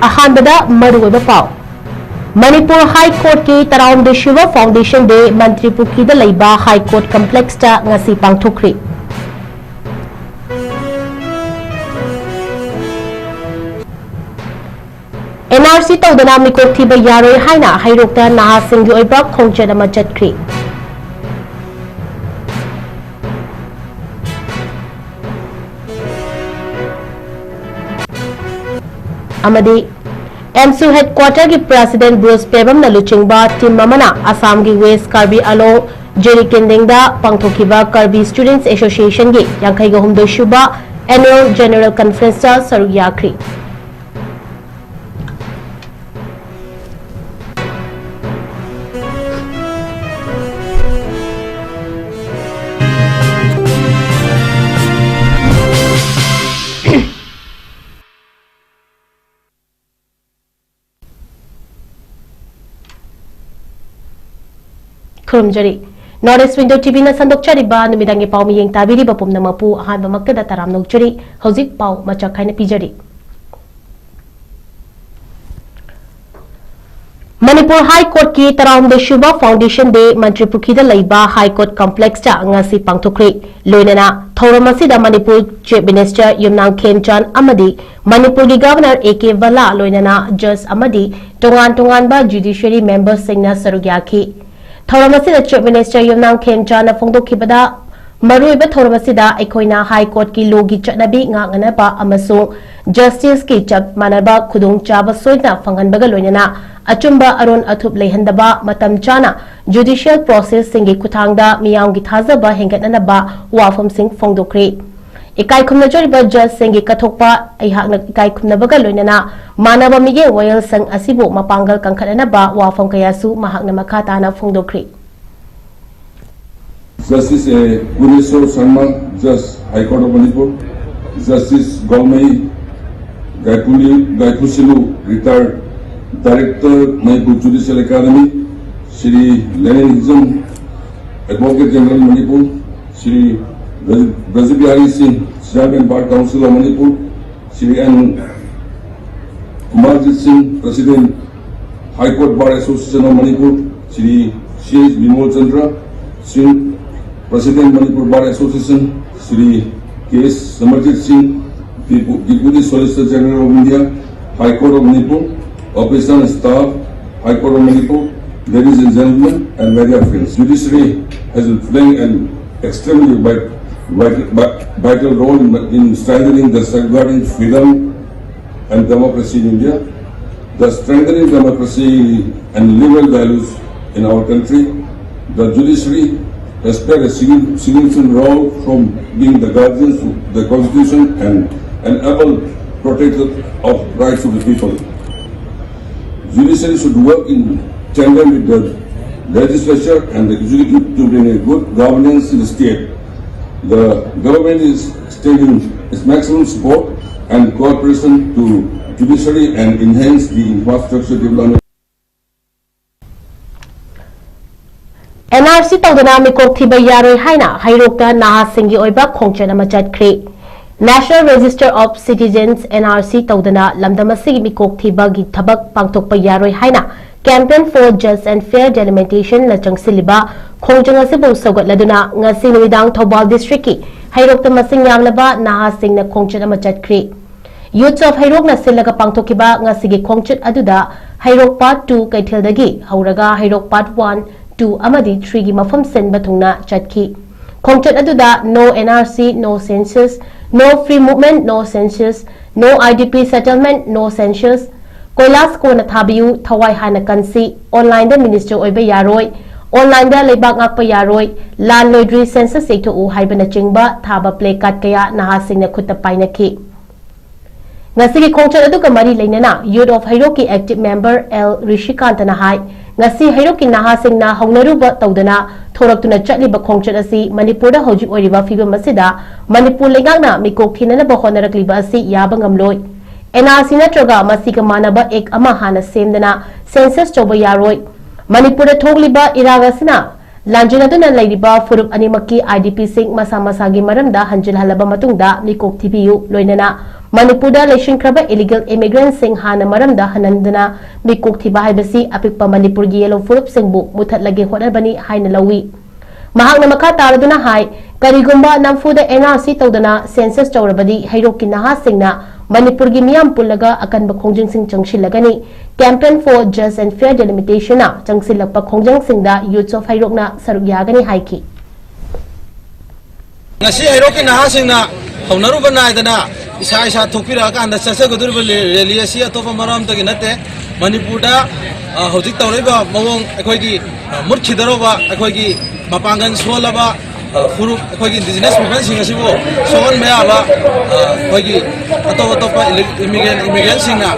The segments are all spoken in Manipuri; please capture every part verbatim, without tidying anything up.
ꯑꯍꯥꯟꯕꯗ ꯃꯔꯨꯑꯣꯏꯕ ꯄꯥꯎ꯫ ꯃꯅꯤꯄꯨꯔ ꯍꯥꯏ ꯀꯣꯔꯠꯀꯤ ꯇꯔꯥꯍꯨꯝꯗꯣꯏ ꯁꯨꯕ ꯐꯥꯎꯟꯗꯦꯁꯟ ꯗꯦ ꯃꯟꯇ꯭ꯔꯤ ꯄꯨꯈ꯭ꯔꯤꯗ ꯂꯩꯕ ꯍꯥꯏ ꯀꯣꯔꯠ ꯀꯝꯄ꯭ꯂꯦꯛꯁꯇ ꯉꯁꯤ ꯄꯥꯡꯊꯣꯛꯈ꯭ꯔꯤ꯫ ꯑꯦꯟ ꯑꯥꯔ ꯁꯤ ꯇꯧꯗꯅ ꯃꯤꯀꯣꯛ ꯊꯤꯕ ꯌꯥꯔꯣꯏ ꯍꯥꯏꯅ ꯍꯩꯔꯣꯛꯇ ꯅꯍꯥꯁꯤꯡꯒꯤ ꯑꯣꯏꯕ ꯈꯣꯡꯆꯠ ꯑꯃ ꯆꯠꯈ꯭ꯔꯤ꯫ ꯑꯃꯗꯤ ꯑꯦꯝꯁꯨ ꯍꯦꯗꯀ꯭ꯋꯥꯇꯔꯒꯤ ꯄ꯭ꯔꯦꯁꯤꯗꯦꯟꯠ ꯕ꯭ꯔꯨꯁ ꯄꯦꯕꯝꯅ ꯂꯨꯆꯤꯡꯕ ꯇꯤꯝ ꯑꯃꯅ ꯑꯁꯥꯝꯒꯤ ꯋꯦꯁ꯭ꯠ ꯀꯥꯔꯕꯤ ꯑꯂꯣꯡ ꯖꯤꯔꯤꯀꯤꯟꯗꯤꯡꯗ ꯄꯥꯡꯊꯣꯛꯈꯤꯕ ꯀꯥꯔꯕꯤ ꯁ꯭ꯇꯨꯗꯦꯟꯠꯁ ꯑꯦꯁꯣꯁꯤꯌꯦꯁꯟꯒꯤ ꯌꯥꯡꯈꯩꯒ ꯍꯨꯝꯗꯣꯏ ꯁꯨꯕ ꯑꯦꯅꯨꯋꯦꯜ ꯖꯦꯅꯔꯦꯜ ꯀꯟꯐꯔꯦꯟꯁꯇ ꯁꯔꯨꯛ ꯌꯥꯈ꯭ꯔꯤ꯫ ꯈꯨꯔꯨꯝꯖꯔꯤ꯫ ꯅꯣꯔꯠ ꯏꯁ꯭ꯠ ꯋꯤꯟꯗꯣ ꯇꯤꯚꯤꯅ ꯁꯟꯗꯣꯛꯆꯔꯤꯕ ꯅꯨꯃꯤꯗꯥꯡꯒꯤ ꯄꯥꯎ ꯃꯤꯠꯌꯦꯡ ꯇꯥꯕꯤꯔꯤꯕ ꯄꯨꯝꯅꯃꯛꯄꯨ ꯑꯍꯥꯟꯕꯃꯛꯇꯗ ꯇꯔꯥꯝꯅ ꯑꯣꯛꯆꯔꯤ꯫ ꯍꯧꯖꯤꯛ ꯄꯥꯎ ꯃꯆꯥꯛ ꯈꯥꯏꯅ ꯄꯤꯖꯔꯤ꯫ ꯃꯅꯤꯄꯨꯔ ꯍꯥꯏ ꯀꯣꯔꯠꯀꯤ ꯇꯔꯥꯍꯨꯝꯗꯣꯏ ꯁꯨꯕ ꯐꯥꯎꯟꯗꯦꯁꯟ ꯗꯦ ꯃꯟꯇ꯭ꯔꯤ ꯄꯨꯈ꯭ꯔꯤꯗ ꯂꯩꯕ ꯍꯥꯏ ꯀꯣꯔꯠ ꯀꯝꯄ꯭ꯂꯦꯛꯁꯇ ꯉꯁꯤ ꯄꯥꯡꯊꯣꯛꯈ꯭ꯔꯦ꯫ ꯂꯣꯏꯅꯅ ꯊꯧꯔꯝ ꯑꯁꯤꯗ ꯃꯅꯤꯄꯨꯔ ꯆꯤꯐ ꯃꯤꯅꯤꯁꯇꯔ ꯌꯨꯝꯅꯥꯝ ꯈꯦꯝꯆꯥꯟ ꯑꯃꯗꯤ ꯃꯅꯤꯄꯨꯔꯒꯤ ꯒꯚꯔꯅꯔ ꯑꯦ ꯀꯦ ꯕꯂꯥ, ꯂꯣꯏꯅꯅ ꯖꯖ ꯑꯃꯗꯤ ꯇꯣꯉꯥꯟ ꯇꯣꯉꯥꯟꯕ ꯖꯨꯗꯤꯁꯤꯌꯔꯤ ꯃꯦꯝꯕꯔꯁꯤꯡꯅ ꯁꯔꯨꯛ ꯌꯥꯈꯤ꯫ ꯊꯧꯔꯝ ꯑꯁꯤꯗ ꯆꯤꯐ ꯃꯤꯅꯤꯁꯇꯔ ꯌꯨꯝꯅꯥꯝ ꯈꯦꯝꯆꯥꯟꯅ ꯐꯣꯡꯗꯣꯛꯈꯤꯕꯗ, ꯃꯔꯨꯑꯣꯏꯕ ꯊꯧꯔꯝ ꯑꯁꯤꯗ ꯑꯩꯈꯣꯏꯅ ꯍꯥꯏ ꯀꯣꯔꯠꯀꯤ ꯂꯣꯒꯤ ꯆꯠꯅꯕꯤ ꯉꯥꯛꯅꯅꯕ ꯑꯃꯁꯨꯡ ꯖꯁꯇꯤꯁꯀꯤ ꯆꯞ ꯃꯥꯟꯅꯕ ꯈꯨꯗꯣꯡꯆꯥꯕ ꯁꯣꯏꯗꯅ ꯐꯪꯍꯟꯕꯒ ꯂꯣꯏꯅꯅ ꯑꯆꯨꯝꯕ ꯑꯔꯣꯟ ꯑꯊꯨꯞ ꯂꯩꯍꯟꯗꯕ, ꯃꯇꯝ ꯆꯥꯅ ꯖꯨꯗꯤꯁꯤꯌꯦꯜ ꯄ꯭ꯔꯣꯁꯦꯁꯁꯤꯡꯒꯤ ꯈꯨꯠꯊꯥꯡꯗ ꯃꯤꯌꯥꯝꯒꯤ ꯊꯥꯖꯕ ꯍꯦꯟꯒꯠꯅꯅꯕ ꯋꯥꯐꯝꯁꯤꯡ ꯐꯣꯡꯗꯣꯛꯈ꯭ꯔꯦ꯫ ꯏꯀꯥꯏ ꯈꯨꯝꯅꯖꯔꯤꯕ ꯖꯁꯁꯤꯡꯒꯤ ꯀꯠꯊꯣꯛꯄ ꯑꯩꯍꯥꯛꯅ ꯏꯀꯥꯏ ꯈꯨꯝꯅꯕꯒ ꯂꯣꯏꯅꯅ ꯃꯥꯟꯅꯕ ꯃꯤꯠꯌꯦꯡ ꯋꯥꯌꯦꯜꯁꯪ ꯑꯁꯤꯕꯨ ꯃꯄꯥꯡꯒꯜ ꯀꯟꯈꯠꯅꯅꯕ ꯋꯥꯐꯝ ꯀꯌꯥꯁꯨ ꯃꯍꯥꯛꯅ ꯃꯈꯥ ꯇꯥꯅ ꯐꯣꯡꯗꯣꯛꯈ꯭ꯔꯤ꯫ Justice A. Guneswar Sharma, Judge, High Court of Manipur, Justice Golmei Gaikuli-, Gaikusilu, retired Director, Manipur Judicial Academy, Shri Lenin Hizam, Advocate General Manipur, Shri Braj-, Brajbihari Singh, Chairman Bar Council of Manipur, Shri N. Kumar Singh, President, High Court Bar Association of Manipur, Shri C H Bimal Chandra Singh, President, Manipur Bar Association, Shri K S Samarjit Singh, Depu-, Deputy Solicitor General of India, High Court of Manipur, officer and staff, High Court of Manipur, ladies and gentlemen, and media friends. Judiciary has been playing an extremely vit-, vit-, vital role in, in strengthening the safeguarding freedom and democracy in India, the strengthening democracy and liberal values in our country. The judiciary has played a signi-, significant role from being the guardians of the constitution and an able protector of rights of the people. Judiciary should work in tandem with the legislature and the executive to bring a good governance in the state. The government is extending its maximum support and cooperation to judiciary and enhance the infrastructure development. N R C ꯇꯧꯗꯅ ꯃꯤꯀꯣꯛ ꯊꯤꯕ ꯌꯥꯔꯣꯏ ꯍꯥꯏꯅ ꯍꯩꯔꯣꯛꯇ ꯅꯍꯥꯁꯤꯡꯒꯤ ꯑꯣꯏꯕ ꯈꯣꯡꯆꯠ ꯑꯃ ꯆꯠꯈ꯭ꯔꯦ꯫ National Register of Citizens, N R C, ꯇꯧꯗꯅ ꯂꯝꯗꯝ ꯑꯁꯤꯒꯤ ꯃꯤꯀꯣꯛ ꯊꯤꯕꯒꯤ ꯊꯕꯛ ꯄꯥꯡꯊꯣꯛꯄ ꯌꯥꯔꯣꯏ ꯍꯥꯏꯅ Campaign for Just and Fair Delimitation ꯅ ꯆꯪꯁꯤꯜꯂꯤꯕ ꯈꯣꯡꯖꯪ ꯑꯁꯤꯕꯨ ꯁꯧꯒꯠꯂꯗꯨꯅ ꯉꯁꯤ ꯅꯨꯃꯤꯗꯥꯡ ꯊꯧꯕꯥꯜ district ꯀꯤ ꯍꯩꯔꯣꯛꯇ ꯃꯁꯤꯡ ꯌꯥꯝꯂꯕ ꯅꯍꯥꯁꯤꯡꯅ ꯈꯣꯡꯆꯠ ꯑꯃ ꯆꯠꯈ꯭ꯔꯤ꯫ Youths of ꯍꯩꯔꯣꯛꯅ ꯁꯤꯜꯂꯒ ꯄꯥꯡꯊꯣꯛꯈꯤꯕ ꯉꯁꯤꯒꯤ ꯈꯣꯡꯆꯠ ꯑꯗꯨꯗ ꯍꯩꯔꯣꯛ Part two ꯀꯩꯊꯦꯜꯗꯒꯤ ꯍꯧꯔꯒ ꯍꯩꯔꯣꯛ Part one, two ꯑꯃꯗꯤ three ꯒꯤ ꯃꯐꯝ ꯁꯤꯟꯕ ꯊꯨꯡꯅ ꯆꯠꯈꯤ꯫ ꯈꯣꯡꯆꯠ ꯑꯗꯨꯗ No N R C, No Census, No Free Movement, No Census, No I D P Settlement, No Census, ꯀꯣꯏꯂꯥꯁ ꯀꯣꯟꯅ ꯊꯥꯕꯤꯌꯨ, ꯊꯋꯥꯏ ꯍꯥꯟꯅ ꯀꯟꯁꯤ, online ꯗ minister ꯑꯣꯏꯕ ꯌꯥꯔꯣꯏ, online ꯗ ꯂꯩꯕꯥꯛ ꯉꯥꯛꯄ ꯌꯥꯔꯣꯏ, ꯂꯥꯟ ꯂꯣꯏꯗ꯭ꯔꯤ census ꯌꯩꯊꯣꯛꯎ ꯍꯥꯏꯕꯅꯆꯤꯡꯕ ꯊꯥꯕ placard ꯀꯌꯥ ꯅꯍꯥꯁꯤꯡꯅ ꯈꯨꯠꯇ ꯄꯥꯏꯅꯈꯤ꯫ ꯉꯁꯤꯒꯤ ꯈꯣꯡꯆꯠ ꯑꯗꯨꯒ ꯃꯔꯤ ꯂꯩꯅꯅ Youth of ꯍꯩꯔꯣꯛꯀꯤ active member L ꯔꯤꯁꯤꯀꯥꯟꯇꯅ ꯍꯥꯏ, ꯉꯁꯤ ꯍꯩꯔꯣꯛꯀꯤ ꯅꯍꯥꯁꯤꯡꯅ ꯍꯧꯅꯔꯨꯕ ꯇꯧꯗꯅ ꯊꯣꯔꯛꯇꯨꯅ ꯆꯠꯂꯤꯕ ꯈꯣꯡꯆꯠ ꯑꯁꯤ ꯃꯅꯤꯄꯨꯔꯗ ꯍꯧꯖꯤꯛ ꯑꯣꯏꯔꯤꯕ ꯐꯤꯕꯝ ꯑꯁꯤꯗ ꯃꯅꯤꯄꯨꯔ ꯂꯩꯉꯥꯛꯅ ꯃꯤꯀꯣꯛ ꯊꯤꯅꯅꯕ ꯍꯣꯠꯅꯔꯛꯂꯤꯕ ꯑꯁꯤ ꯌꯥꯕ ꯉꯝꯂꯣꯏ꯫ N R C ꯅꯠꯇ꯭ꯔꯒ ꯃꯁꯤꯒ ꯃꯥꯟꯅꯕ act ꯑꯃ ꯍꯥꯟꯅ ꯁꯦꯝꯗꯅ census ꯇꯧꯕ ꯌꯥꯔꯣꯏ꯫ ꯃꯅꯤꯄꯨꯔꯗ ꯊꯣꯛꯂꯤꯕ ꯏꯔꯥꯡ ꯑꯁꯤꯅ ꯂꯥꯟꯖꯦꯟꯅꯗꯨꯅ ꯂꯩꯔꯤꯕ ꯐꯨꯔꯨꯞ ꯑꯅꯤꯃꯛꯀꯤ I D P ꯁꯤꯡ ꯃꯁꯥ ꯃꯁꯥꯒꯤ ꯃꯔꯝꯗ ꯍꯟꯖꯤꯜꯍꯜꯂꯕ ꯃꯇꯨꯡꯗ ꯃꯤꯀꯣꯛ ꯊꯤꯕꯤꯌꯨ, ꯂꯣꯏꯅꯅ ꯃꯅꯤꯄꯨꯔꯗ ꯂꯩꯁꯤꯟꯈ꯭ꯔꯕ ꯏꯂꯤꯒꯦꯜ ꯏꯃꯤꯒ꯭ꯔꯦꯟꯠꯁꯤꯡ ꯍꯥꯟꯅ ꯃꯔꯝꯗ ꯍꯟꯍꯟꯗꯅ ꯃꯤꯀꯣꯛ ꯊꯤꯕ ꯍꯥꯏꯕꯁꯤ ꯑꯄꯤꯛꯄ ꯃꯅꯤꯄꯨꯔꯒꯤ ꯌꯦꯜꯂꯣ ꯐꯨꯔꯨꯞꯁꯤꯡꯕꯨ ꯃꯨꯊꯠꯂꯒꯦ ꯍꯣꯠꯅꯕꯅꯤ ꯍꯥꯏꯅ ꯂꯧꯏ꯫ ꯃꯍꯥꯛꯅ ꯃꯈꯥ ꯇꯥꯔꯗꯨꯅ ꯍꯥꯏ, ꯀꯔꯤꯒꯨꯝꯕ ꯅꯝꯐꯨꯗ ꯑꯦꯟ ꯑꯥꯔ ꯁꯤ ꯇꯧꯗꯅ ꯁꯦꯟꯁꯁ ꯇꯧꯔꯕꯗꯤ ꯍꯩꯔꯣꯛꯀꯤ ꯅꯍꯥꯁꯤꯡꯅ ꯃꯅꯤꯄꯨꯔꯒꯤ ꯃꯤꯌꯥꯝ ꯄꯨꯜꯂꯒ ꯑꯀꯟꯕ ꯈꯣꯡꯖꯪꯁꯤꯡ ꯆꯪꯁꯤꯜꯂꯒꯅꯤ꯫ Campaign for Just and Fair Delimitation ꯅ ꯆꯪꯁꯤꯜꯂꯛꯄ ꯈꯣꯡꯖꯪꯁꯤꯡꯗ Youths of ꯍꯩꯔꯣꯛꯅ ꯁꯔꯨꯛ ꯌꯥꯒꯅꯤ ꯍꯥꯏꯈꯤ꯫ ꯉꯁꯤ ꯍꯩꯔꯣꯛꯀꯤ ꯅꯍꯥꯁꯤꯡꯅ ꯍꯧꯅꯔꯨꯕ ꯅꯥꯏꯗꯅ ꯏꯁꯥ ꯏꯁꯥ ꯊꯣꯛꯄꯤꯔꯛꯑꯀꯥꯟꯗ ꯆꯠꯆꯒꯗꯧꯔꯤꯕ ꯔꯦ-, ꯔꯦꯂꯤ ꯑꯁꯤ ꯑꯇꯣꯞꯄ ꯃꯔꯝ ꯑꯃꯇꯒꯤ ꯅꯠꯇꯦ꯫ ꯃꯅꯤꯄꯨꯔꯗ, ꯑ, ꯍꯧꯖꯤꯛ ꯇꯧꯔꯛꯏꯕ ꯃꯑꯣꯡ, ꯑꯩꯈꯣꯏꯒꯤ, ꯑ, ꯃꯨꯠꯈꯤꯗꯧꯔꯕ, ꯑꯩꯈꯣꯏꯒꯤ ꯃꯄꯥꯡꯒꯜ ꯁꯣꯜꯂꯕ, ꯑ, ꯐꯨꯔꯨꯞ, ꯑꯩꯈꯣꯏꯒꯤ ꯏꯟꯗꯤꯖꯤꯅꯁ ꯃꯨꯚꯃꯦꯟꯁꯤꯡ ꯑꯁꯤꯕꯨ ꯁꯣꯛꯍꯟꯕ ꯌꯥꯕ, ꯑ, ꯑꯩꯈꯣꯏꯒꯤ ꯑꯇꯣꯞ ꯑꯇꯣꯞꯄ ꯏꯂꯤ-, ꯏꯃꯤꯒ꯭ꯔꯦꯟ, ꯏꯃꯤꯒ꯭ꯔꯦꯟꯁꯤꯡꯅ,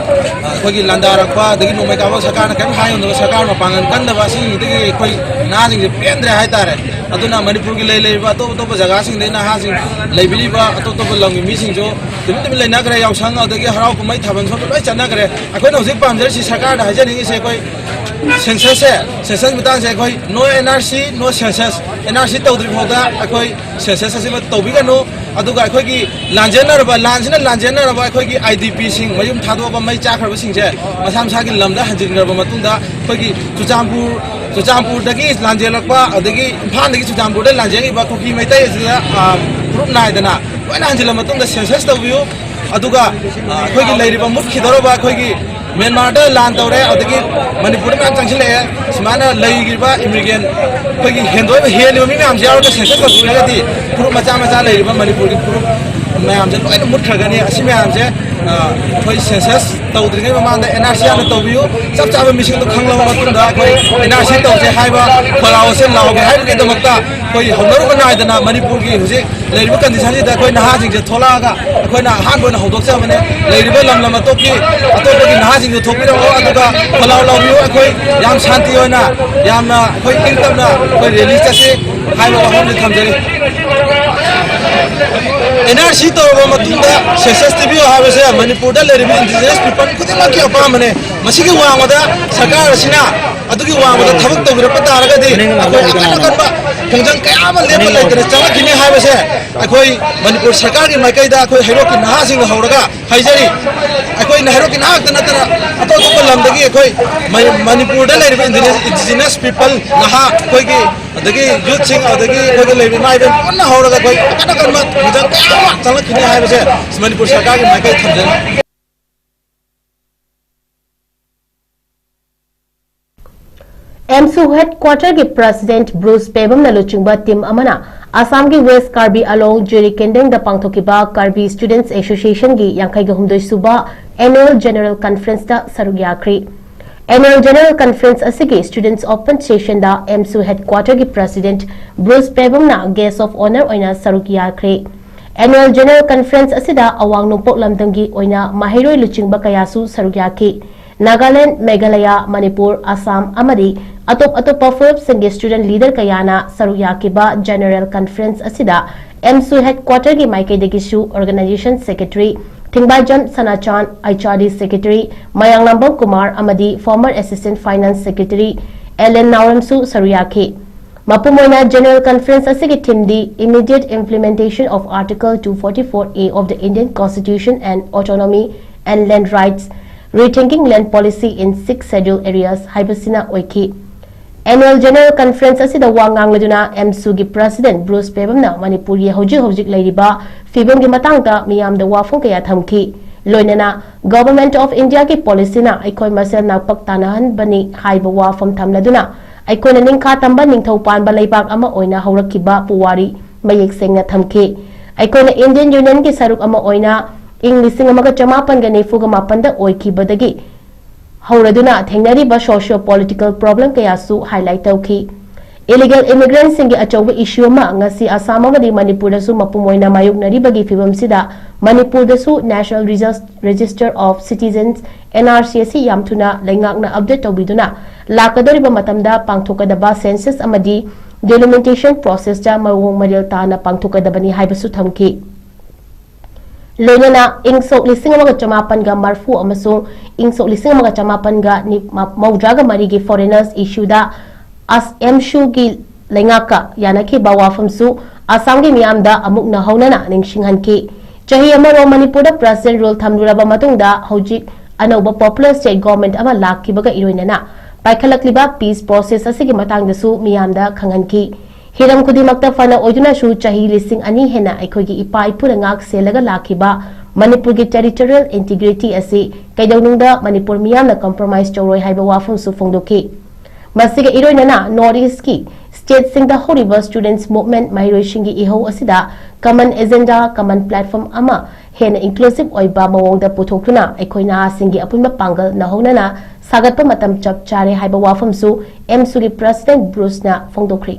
ꯑ, ꯑꯩꯈꯣꯏꯒꯤ ꯂꯥꯟꯗꯥꯔꯛꯄ, ꯑꯗꯒꯤ ꯅꯣꯡꯃꯩ ꯀꯥꯞꯄ ꯁꯔꯀꯥꯔꯅ ꯀꯔꯤꯝ ꯍꯥꯏꯉꯝꯗꯕ, ꯁꯔꯀꯥꯔ ꯃꯄꯥꯡꯒꯜ ꯀꯟꯗꯕ ꯑꯁꯤꯗꯒꯤ ꯑꯩꯈꯣꯏ ꯅꯍꯥꯁꯤꯡꯁꯦ ꯄꯦꯟꯗ꯭ꯔꯦ ꯍꯥꯏꯇꯥꯔꯦ꯫ ꯑꯗꯨꯅ ꯃꯅꯤꯄꯨꯔꯒꯤ ꯂꯩ ꯂꯩꯔꯤꯕ ꯑꯇꯣꯞ ꯑꯇꯣꯞꯄ ꯖꯒꯥꯁꯤꯡꯗꯒꯤ ꯅꯍꯥꯁꯤꯡ ꯂꯩꯕꯤꯔꯤꯕ ꯑꯇꯣꯞ ꯑꯇꯣꯞꯄ ꯂꯝꯒꯤ ꯃꯤꯁꯤꯡꯁꯨ ꯇꯨꯃꯤꯟ ꯇꯨꯃꯤꯟ ꯂꯩꯅꯈ꯭ꯔꯦ꯫ ꯌꯥꯎꯁꯪ ꯑꯗꯒꯤ ꯍꯔꯥꯎ ꯀꯨꯝꯍꯩ ꯊꯥꯕꯜ ꯁꯣꯝꯗ ꯂꯣꯏ ꯆꯠꯅꯈ꯭ꯔꯦ꯫ ꯑꯩꯈꯣꯏꯅ ꯍꯧꯖꯤꯛ ꯄꯥꯝꯖꯔꯤꯁꯤ ꯁꯔꯀꯥꯔꯗ ꯍꯥꯏꯖꯅꯤꯡꯉꯤꯁꯦ ꯑꯩꯈꯣꯏ ꯁꯦꯟꯁꯁꯁꯦ, ꯁꯦꯟꯁꯁ ꯃꯇꯥꯡꯁꯦ ꯑꯩꯈꯣꯏ no N R C, no census, N R C ꯇꯧꯗ꯭ꯔꯤ ꯐꯥꯎꯗ ꯑꯩꯈꯣꯏ ꯁꯦꯟꯁꯁ ꯑꯁꯤꯃ ꯇꯧꯕꯤꯒꯅꯨ꯫ ꯑꯗꯨꯒ ꯑꯩꯈꯣꯏꯒꯤ ꯂꯥꯟꯖꯦꯟꯅꯔꯕ, ꯂꯥꯟꯁꯤꯅ ꯂꯥꯟꯖꯦꯟꯅꯔꯕ ꯑꯩꯈꯣꯏꯒꯤ I D P ꯁꯤꯡ, ꯃꯌꯨꯝ ꯊꯥꯗꯣꯛꯑꯒ ꯃꯩ ꯆꯥꯈ꯭ꯔꯕꯁꯤꯡꯁꯦ ꯃꯁꯥ ꯃꯁꯥꯒꯤ ꯂꯝꯗ ꯍꯟꯖꯤꯟꯈ꯭ꯔꯕ ꯃꯇꯨꯡꯗ ꯑꯩꯈꯣꯏꯒꯤ ꯆꯨꯔꯆꯥꯟꯄꯨꯔ, ꯆꯨꯔꯆꯥꯟꯄꯨꯔꯗꯒꯤ ꯂꯥꯟꯖꯦꯜꯂꯛꯄ, ꯑꯗꯒꯤ ꯏꯝꯐꯥꯜꯗꯒꯤ ꯆꯨꯔꯆꯥꯟꯄꯨꯔꯗ ꯂꯥꯟꯖꯦꯜꯂꯤꯕ ꯀꯨꯀꯤ ꯃꯩꯇꯩ ꯑꯁꯤꯗ, ꯑ, ꯐꯨꯔꯨꯞ ꯅꯥꯏꯗꯅ ꯂꯣꯏꯅ ꯍꯟꯖꯤꯜꯂ ꯃꯇꯨꯡꯗ ꯁꯦꯟꯁꯁ ꯇꯧꯕꯤꯌꯨ꯫ ꯑꯗꯨꯒ, ꯑ, ꯑꯩꯈꯣꯏꯒꯤ ꯂꯩꯔꯤꯕ ꯃꯨꯠꯈꯤꯗꯧꯔꯕ ꯑꯩꯈꯣꯏꯒꯤ ꯃ꯭ꯌꯥꯟꯃꯥꯔꯗ ꯂꯥꯟ ꯇꯧꯔꯦ, ꯑꯗꯒꯤ ꯃꯅꯤꯄꯨꯔꯗ ꯃꯌꯥꯝ ꯆꯪꯁꯤꯜꯂꯛꯑꯦ꯫ ꯁꯨꯃꯥꯏꯅ ꯂꯩꯔꯤꯕ ꯏꯃꯤꯒ꯭ꯔꯦꯟ ꯑꯩꯈꯣꯏꯒꯤ ꯍꯦꯟꯗꯣꯛꯏꯕ, ꯍꯦꯜꯂꯤꯕ ꯃꯤ ꯃꯌꯥꯝꯁꯦ ꯌꯥꯎꯔꯒ ꯁꯦꯟꯁꯁ ꯇꯧꯕꯤꯔꯒꯗꯤ ꯐꯨꯔꯨꯞ ꯃꯆꯥ ꯃꯆꯥ ꯂꯩꯔꯤꯕ ꯃꯅꯤꯄꯨꯔꯒꯤ ꯐꯨꯔꯨꯞ ꯃꯌꯥꯝꯁꯦ ꯂꯣꯏꯅ ꯃꯨꯠꯈ꯭ꯔꯒꯅꯤ꯫ ꯑꯁꯤ ꯃꯌꯥꯝꯁꯦ, ꯑ, ꯑꯩꯈꯣꯏ ꯁꯦꯟꯁꯁ ꯇꯧꯗ꯭ꯔꯤꯉꯩ ꯃꯃꯥꯡꯗ N R C ꯍꯥꯟꯅ ꯇꯧꯕꯤꯌꯨ꯫ ꯆꯞ ꯆꯥꯕ ꯃꯤꯁꯤꯡꯗꯣ ꯈꯪꯂꯕ ꯃꯇꯨꯡꯗ ꯑꯩꯈꯣꯏ N R C ꯇꯧꯁꯦ ꯍꯥꯏꯕ ꯈꯣꯜꯂꯥꯎ ꯑꯁꯦ ꯂꯥꯎꯒꯦ ꯍꯥꯏꯕꯒꯤꯗꯃꯛꯇ ꯑꯩꯈꯣꯏ ꯍꯧꯅꯔꯨꯕ ꯅꯥꯏꯗꯅ ꯃꯅꯤꯄꯨꯔꯒꯤ ꯍꯧꯖꯤꯛ ꯂꯩꯔꯤꯕ condition ꯁꯤꯗ ꯑꯩꯈꯣꯏ ꯅꯍꯥꯁꯤꯡꯁꯦ ꯊꯣꯛꯂꯛꯑꯒ ꯑꯩꯈꯣꯏꯅ ꯑꯍꯥꯟꯕ ꯑꯣꯏꯅ ꯍꯧꯗꯣꯛꯆꯕꯅꯦ꯫ ꯂꯩꯔꯤꯕ ꯂꯝ ꯂꯝ ꯑꯇꯣꯞꯄꯒꯤ, ꯑꯇꯣꯞꯄꯒꯤ ꯅꯍꯥꯁꯤꯡꯁꯨ ꯊꯣꯛꯄꯤꯔꯛꯑꯣ, ꯑꯗꯨꯒ ꯈꯣꯜꯂꯥꯎ ꯂꯥꯎꯕꯤꯌꯨ꯫ ꯑꯩꯈꯣꯏ ꯌꯥꯝ ꯁꯥꯟꯇꯤ ꯑꯣꯏꯅ, ꯌꯥꯝꯅ ꯑꯩꯈꯣꯏ ꯏꯪ ꯇꯞꯅ ꯑꯩꯈꯣꯏ ꯔꯦꯂꯤ ꯆꯠꯁꯤ ꯍꯥꯏꯕ ꯋꯥꯐꯝꯁꯤ ꯊꯝꯖꯔꯤ꯫ N R C ꯇꯧꯔꯕ ꯃꯇꯨꯡꯗ census ꯊꯤꯕꯤꯌꯨ ꯍꯥꯏꯕꯁꯦ ꯃꯅꯤꯄꯨꯔꯗ ꯂꯩꯔꯤꯕ indigenous people ꯈꯨꯗꯤꯡꯃꯛꯀꯤ ꯑꯄꯥꯝꯕꯅꯦ꯫ ꯃꯁꯤꯒꯤ ꯋꯥꯡꯃꯗ ꯁꯔꯀꯥꯔ ꯑꯁꯤꯅ ꯑꯗꯨꯒꯤ ꯋꯥꯡꯃꯗ ꯊꯕꯛ ꯇꯧꯕꯤꯔꯛꯄ ꯇꯥꯔꯒꯗꯤ ꯑꯩꯈꯣꯏ ꯑꯀꯟ ꯑꯀꯟꯕ ꯈꯣꯡꯖꯪ ꯀꯌꯥ ꯑꯃ ꯂꯦꯞꯄ ꯂꯩꯇꯅ ꯆꯪꯂꯛꯈꯤꯅꯤ ꯍꯥꯏꯕꯁꯦ ꯑꯩꯈꯣꯏ ꯃꯅꯤꯄꯨꯔ ꯁꯔꯀꯥꯔꯒꯤ ꯃꯥꯏꯀꯩꯗ ꯑꯩꯈꯣꯏ ꯍꯩꯔꯣꯛꯀꯤ ꯅꯍꯥꯁꯤꯡꯅ ꯍꯧꯔꯒ ꯍꯥꯏꯖꯔꯤ꯫ ꯑꯩꯈꯣꯏ ꯍꯩꯔꯣꯛꯀꯤ ꯅꯍꯥ ꯈꯛꯇ ꯅꯠꯇꯅ ꯑꯇꯣꯞ ꯑꯇꯣꯞꯄ ꯂꯝꯗꯒꯤ ꯑꯩꯈꯣꯏ ꯃ-, ꯃꯅꯤꯄꯨꯔꯗ ꯂꯩꯔꯤꯕ indigenous, indigenous people ꯅꯍꯥ ꯑꯩꯈꯣꯏꯒꯤ ꯑꯗꯒꯤ youthꯁꯤꯡ ꯑꯗꯒꯤ ꯑꯩꯈꯣꯏꯒꯤ ꯂꯩꯔꯤꯕ ꯏꯃꯥ ꯏꯕꯦꯟ ꯄꯨꯟꯅ ꯍꯧꯔꯒ ꯑꯩꯈꯣꯏ ꯑꯀꯟ ꯑꯀꯟꯕ ꯈꯣꯡꯖꯪ ꯀꯌꯥ ꯑꯃ ꯆꯪꯂꯛꯈꯤꯅꯤ ꯍꯥꯏꯕꯁꯦ ꯃꯅꯤꯄꯨꯔ ꯁꯔꯀꯥꯔꯒꯤ ꯃꯥꯏꯀꯩ ꯊꯝꯖꯔꯤ꯫ ꯑꯦꯝꯁꯨ headquarterꯒꯤ president ꯕ꯭ꯔꯨꯁ ꯄꯦꯕꯝꯅ ꯂꯨꯆꯤꯡꯕ team ꯑꯃꯅ ꯑꯁꯥꯝꯒꯤ West Karbi Anglong ꯖꯤꯔꯤ ꯀꯦꯟꯗꯦꯡꯗ ꯄꯥꯡꯊꯣꯛꯈꯤꯕ Karbi Students Associationꯒꯤ ꯌꯥꯡꯈꯩꯒ ꯍꯨꯝꯗꯣꯏ ꯁꯨꯕ annual general conferenceꯇ ꯁꯔꯨꯛ ꯌꯥꯈ꯭ꯔꯤ꯫ Annual general conference ꯑꯁꯤꯒꯤ students open sessionꯗ ꯑꯦꯝꯁꯨ headquarterꯒꯤ president ꯕ꯭ꯔꯨꯁ ꯄꯦꯕꯝꯅ guest of honour ꯑꯣꯏꯅ ꯁꯔꯨꯛ ꯌꯥꯈ꯭ꯔꯤ꯫ Annual general conference ꯑꯁꯤꯗ ꯑꯋꯥꯡ ꯅꯣꯡꯄꯣꯛ ꯂꯝꯗꯝꯒꯤ ꯑꯣꯏꯅ ꯃꯍꯩꯔꯣꯏ ꯂꯨꯆꯤꯡꯕ ꯀꯌꯥꯁꯨ ꯁꯔꯨꯛ ꯌꯥꯈꯤ꯫ ꯅꯥꯒꯥꯂꯦꯟꯗ, ꯃꯦꯘꯥꯂꯌꯥ, ꯃꯅꯤꯄꯨꯔ, ꯑꯁꯥꯝ ꯑꯃꯗꯤ ꯑꯇꯣꯞ ꯑꯇꯣꯞꯄ ꯐꯨꯔꯨꯞꯁꯤꯡꯒꯤ student leader ꯀꯌꯥꯅ ꯁꯔꯨꯛ ꯌꯥꯈꯤꯕ general conference ꯑꯁꯤꯗ ꯑꯦꯝꯁꯨ headquarterꯒꯤ ꯃꯥꯏꯀꯩꯗꯒꯤꯁꯨ organization secretary Thingbaijam Sanachan, H R D secretary Mayanglambam Kumar ꯑꯃꯗꯤ former assistant finance secretary L N ꯅꯥꯎꯔꯦꯝꯁꯨ ꯁꯔꯨꯛ ꯌꯥꯈꯤ꯫ ꯃꯄꯨꯡ ꯑꯣꯏꯅ general conference ꯑꯁꯤꯒꯤ themeꯗꯤ Immediate Implementation of Article two forty-four A of the Indian Constitution and Autonomy and Land Rights, Rethinking Land Policy in Six Schedule Areas ꯍꯥꯏꯕꯁꯤꯅ ꯑꯣꯏꯈꯤ꯫ Annual general conference ꯑꯁꯤꯗ ꯋꯥ ꯉꯥꯡꯂꯗꯨꯅ ꯑꯦꯝꯁꯨꯒꯤ president ꯕ꯭ꯔꯨꯁ ꯄꯦꯕꯝꯅ ꯃꯅꯤꯄꯨꯔꯒꯤ ꯍꯧꯖꯤꯛ ꯍꯧꯖꯤꯛ ꯂꯩꯔꯤꯕ ꯐꯤꯕꯝꯒꯤ ꯃꯇꯥꯡꯗ ꯃꯤꯌꯥꯝꯗ ꯋꯥꯐꯝ ꯀꯌꯥ ꯊꯝꯈꯤ꯫ ꯂꯣꯏꯅꯅ Government of Indiaꯒꯤ policyꯅ ꯑꯩꯈꯣꯏ ꯃꯁꯦꯜ ꯅꯥꯄꯛ ꯇꯥꯅꯍꯟꯕꯅꯤ ꯍꯥꯏꯕ ꯋꯥꯐꯝ ꯊꯝꯂꯗꯨꯅ ꯑꯩꯈꯣꯏꯅ ꯅꯤꯡꯈꯥ ꯇꯝꯕ ꯅꯤꯡꯊꯧ ꯄꯥꯟꯕ ꯂꯩꯕꯥꯛ ꯑꯃ ꯑꯣꯏꯅ ꯍꯧꯔꯛꯈꯤꯕ ꯄꯨꯋꯥꯔꯤ ꯃꯌꯦꯛ ꯁꯦꯡꯅ ꯊꯝꯈꯤ꯫ ꯑꯩꯈꯣꯏꯅ Indian Unionꯒꯤ ꯁꯔꯨꯛ ꯑꯃ ꯑꯣꯏꯅ ꯏꯪ ꯂꯤꯁꯤꯡ ꯑꯃꯒ ꯆꯃꯥꯄꯟꯒ ꯅꯤꯐꯨꯒ ꯃꯥꯄꯟꯗ ꯑꯣꯏꯈꯤꯕꯗꯒꯤ ꯍꯧꯔꯗꯨꯅ ꯊꯦꯡꯅꯔꯤꯕ socio political problem ꯀꯌꯥꯁꯨ highlight ꯇꯧꯈꯤ꯫ Illegal immigrantꯁꯤꯡꯒꯤ ꯑꯆꯧꯕ issue ꯑꯃ ꯉꯁꯤ ꯑꯁꯥꯝ ꯑꯃꯗꯤ ꯃꯅꯤꯄꯨꯔꯗꯁꯨ ꯃꯄꯨꯡ ꯑꯣꯏꯅ ꯃꯥꯌꯣꯛꯅꯔꯤꯕꯒꯤ ꯐꯤꯕꯝꯁꯤꯗ ꯃꯅꯤꯄꯨꯔꯗꯁꯨ National Regis-, Register of Citizens, N R C, ꯑꯁꯤ ꯌꯥꯝ ꯊꯨꯅ ꯂꯩꯉꯥꯛꯅ update ꯇꯧꯕꯤꯗꯨꯅ ꯂꯥꯛꯀꯗꯧꯔꯤꯕ ꯃꯇꯝꯗ ꯄꯥꯡꯊꯣꯛꯀꯗꯕ census ꯑꯃꯗꯤ delimitation processꯇ ꯃꯑꯣꯡ ꯃꯔꯤꯜ ꯇꯥꯅ ꯄꯥꯡꯊꯣꯛꯀꯗꯕꯅꯤ ꯍꯥꯏꯕꯁꯨ ꯊꯝꯈꯤ꯫ ꯂꯣꯏꯅꯅ ꯏꯪ ꯁꯣꯛ ꯂꯤꯁꯤꯡ ꯑꯃꯒ ꯆꯃꯥꯄꯟꯒ ꯃꯔꯐꯨ ꯑꯃꯁꯨꯡ ꯏꯪ ꯁꯣꯛ ꯂꯤꯁꯤꯡ ꯑꯃꯒ ꯆꯃꯥꯄꯟꯒ ꯃꯧꯗ꯭ꯔꯥꯒ ꯃꯔꯤꯒꯤ foreigners issueꯗ ꯑꯦꯝꯁꯨꯒꯤ ꯂꯩꯉꯥꯛꯀ ꯌꯥꯅꯈꯤꯕ ꯋꯥꯐꯝꯁꯨ ꯑꯁꯥꯝꯒꯤ ꯃꯤꯌꯥꯝꯗ ꯑꯃꯨꯛ ꯅꯧꯍꯧꯅꯅ ꯅꯤꯡꯁꯤꯡꯍꯟꯈꯤ꯫ ꯆꯍꯤ ꯑꯃꯔꯣꯝ ꯃꯅꯤꯄꯨꯔꯗ president rule ꯊꯝꯂꯨꯔꯕ ꯃꯇꯨꯡꯗ ꯍꯧꯖꯤꯛ ꯑꯅꯧꯕ popular state government ꯑꯃ ꯂꯥꯛꯈꯤꯕꯒ ꯏꯔꯣꯏꯅꯅ ꯄꯥꯏꯈꯠꯂꯛꯂꯤꯕ peace process ꯑꯁꯤꯒꯤ ꯃꯇꯥꯡꯗꯁꯨ ꯃꯤꯌꯥꯝꯗ ꯈꯪꯍꯟꯈꯤ꯫ ꯍꯤꯔꯝ ꯈꯨꯗꯤꯡꯃꯛꯇ ꯐꯅ ꯑꯣꯏꯗꯨꯅꯁꯨ ꯆꯍꯤ ꯂꯤꯁꯤꯡ ꯑꯅꯤ ꯍꯦꯟꯅ ꯑꯩꯈꯣꯏꯒꯤ ꯏꯄꯥ ꯏꯄꯨꯅ ꯉꯥꯛ ꯁꯦꯜꯂꯒ ꯂꯥꯛꯈꯤꯕ ꯃꯅꯤꯄꯨꯔꯒꯤ territorial integrity ꯑꯁꯤ ꯀꯩꯗꯧꯅꯨꯡꯗ ꯃꯅꯤꯄꯨꯔ ꯃꯤꯌꯥꯝꯅ compromise ꯇꯧꯔꯣꯏ ꯍꯥꯏꯕ ꯋꯥꯐꯝꯁꯨ ꯐꯣꯡꯗꯣꯛꯈꯤ꯫ ꯃꯁꯤꯒ ꯏꯔꯣꯏꯅꯅ North Eastꯀꯤ stateꯁꯤꯡꯗ ꯍꯧꯔꯤꯕ students movement ꯃꯍꯩꯔꯣꯏꯁꯤꯡꯒꯤ ꯏꯍꯧ ꯑꯁꯤꯗ common agenda, common platform ꯑꯃ ꯍꯦꯟꯅ inclusive ꯑꯣꯏꯕ ꯃꯑꯣꯡꯗ ꯄꯨꯊꯣꯛꯇꯨꯅ ꯑꯩꯈꯣꯏ ꯅꯍꯥꯁꯤꯡꯒꯤ ꯑꯄꯨꯟꯕ ꯄꯥꯡꯒꯜ ꯅꯧꯍꯧꯅꯅ ꯁꯥꯒꯠꯄ ꯃꯇꯝ ꯆꯞ ꯆꯥꯔꯦ ꯍꯥꯏꯕ ꯋꯥꯐꯝꯁꯨ ꯑꯦꯝꯁꯨꯒꯤ president ꯕ꯭ꯔꯨꯁꯅ ꯐꯣꯡꯗꯣꯛꯈ꯭ꯔꯤ꯫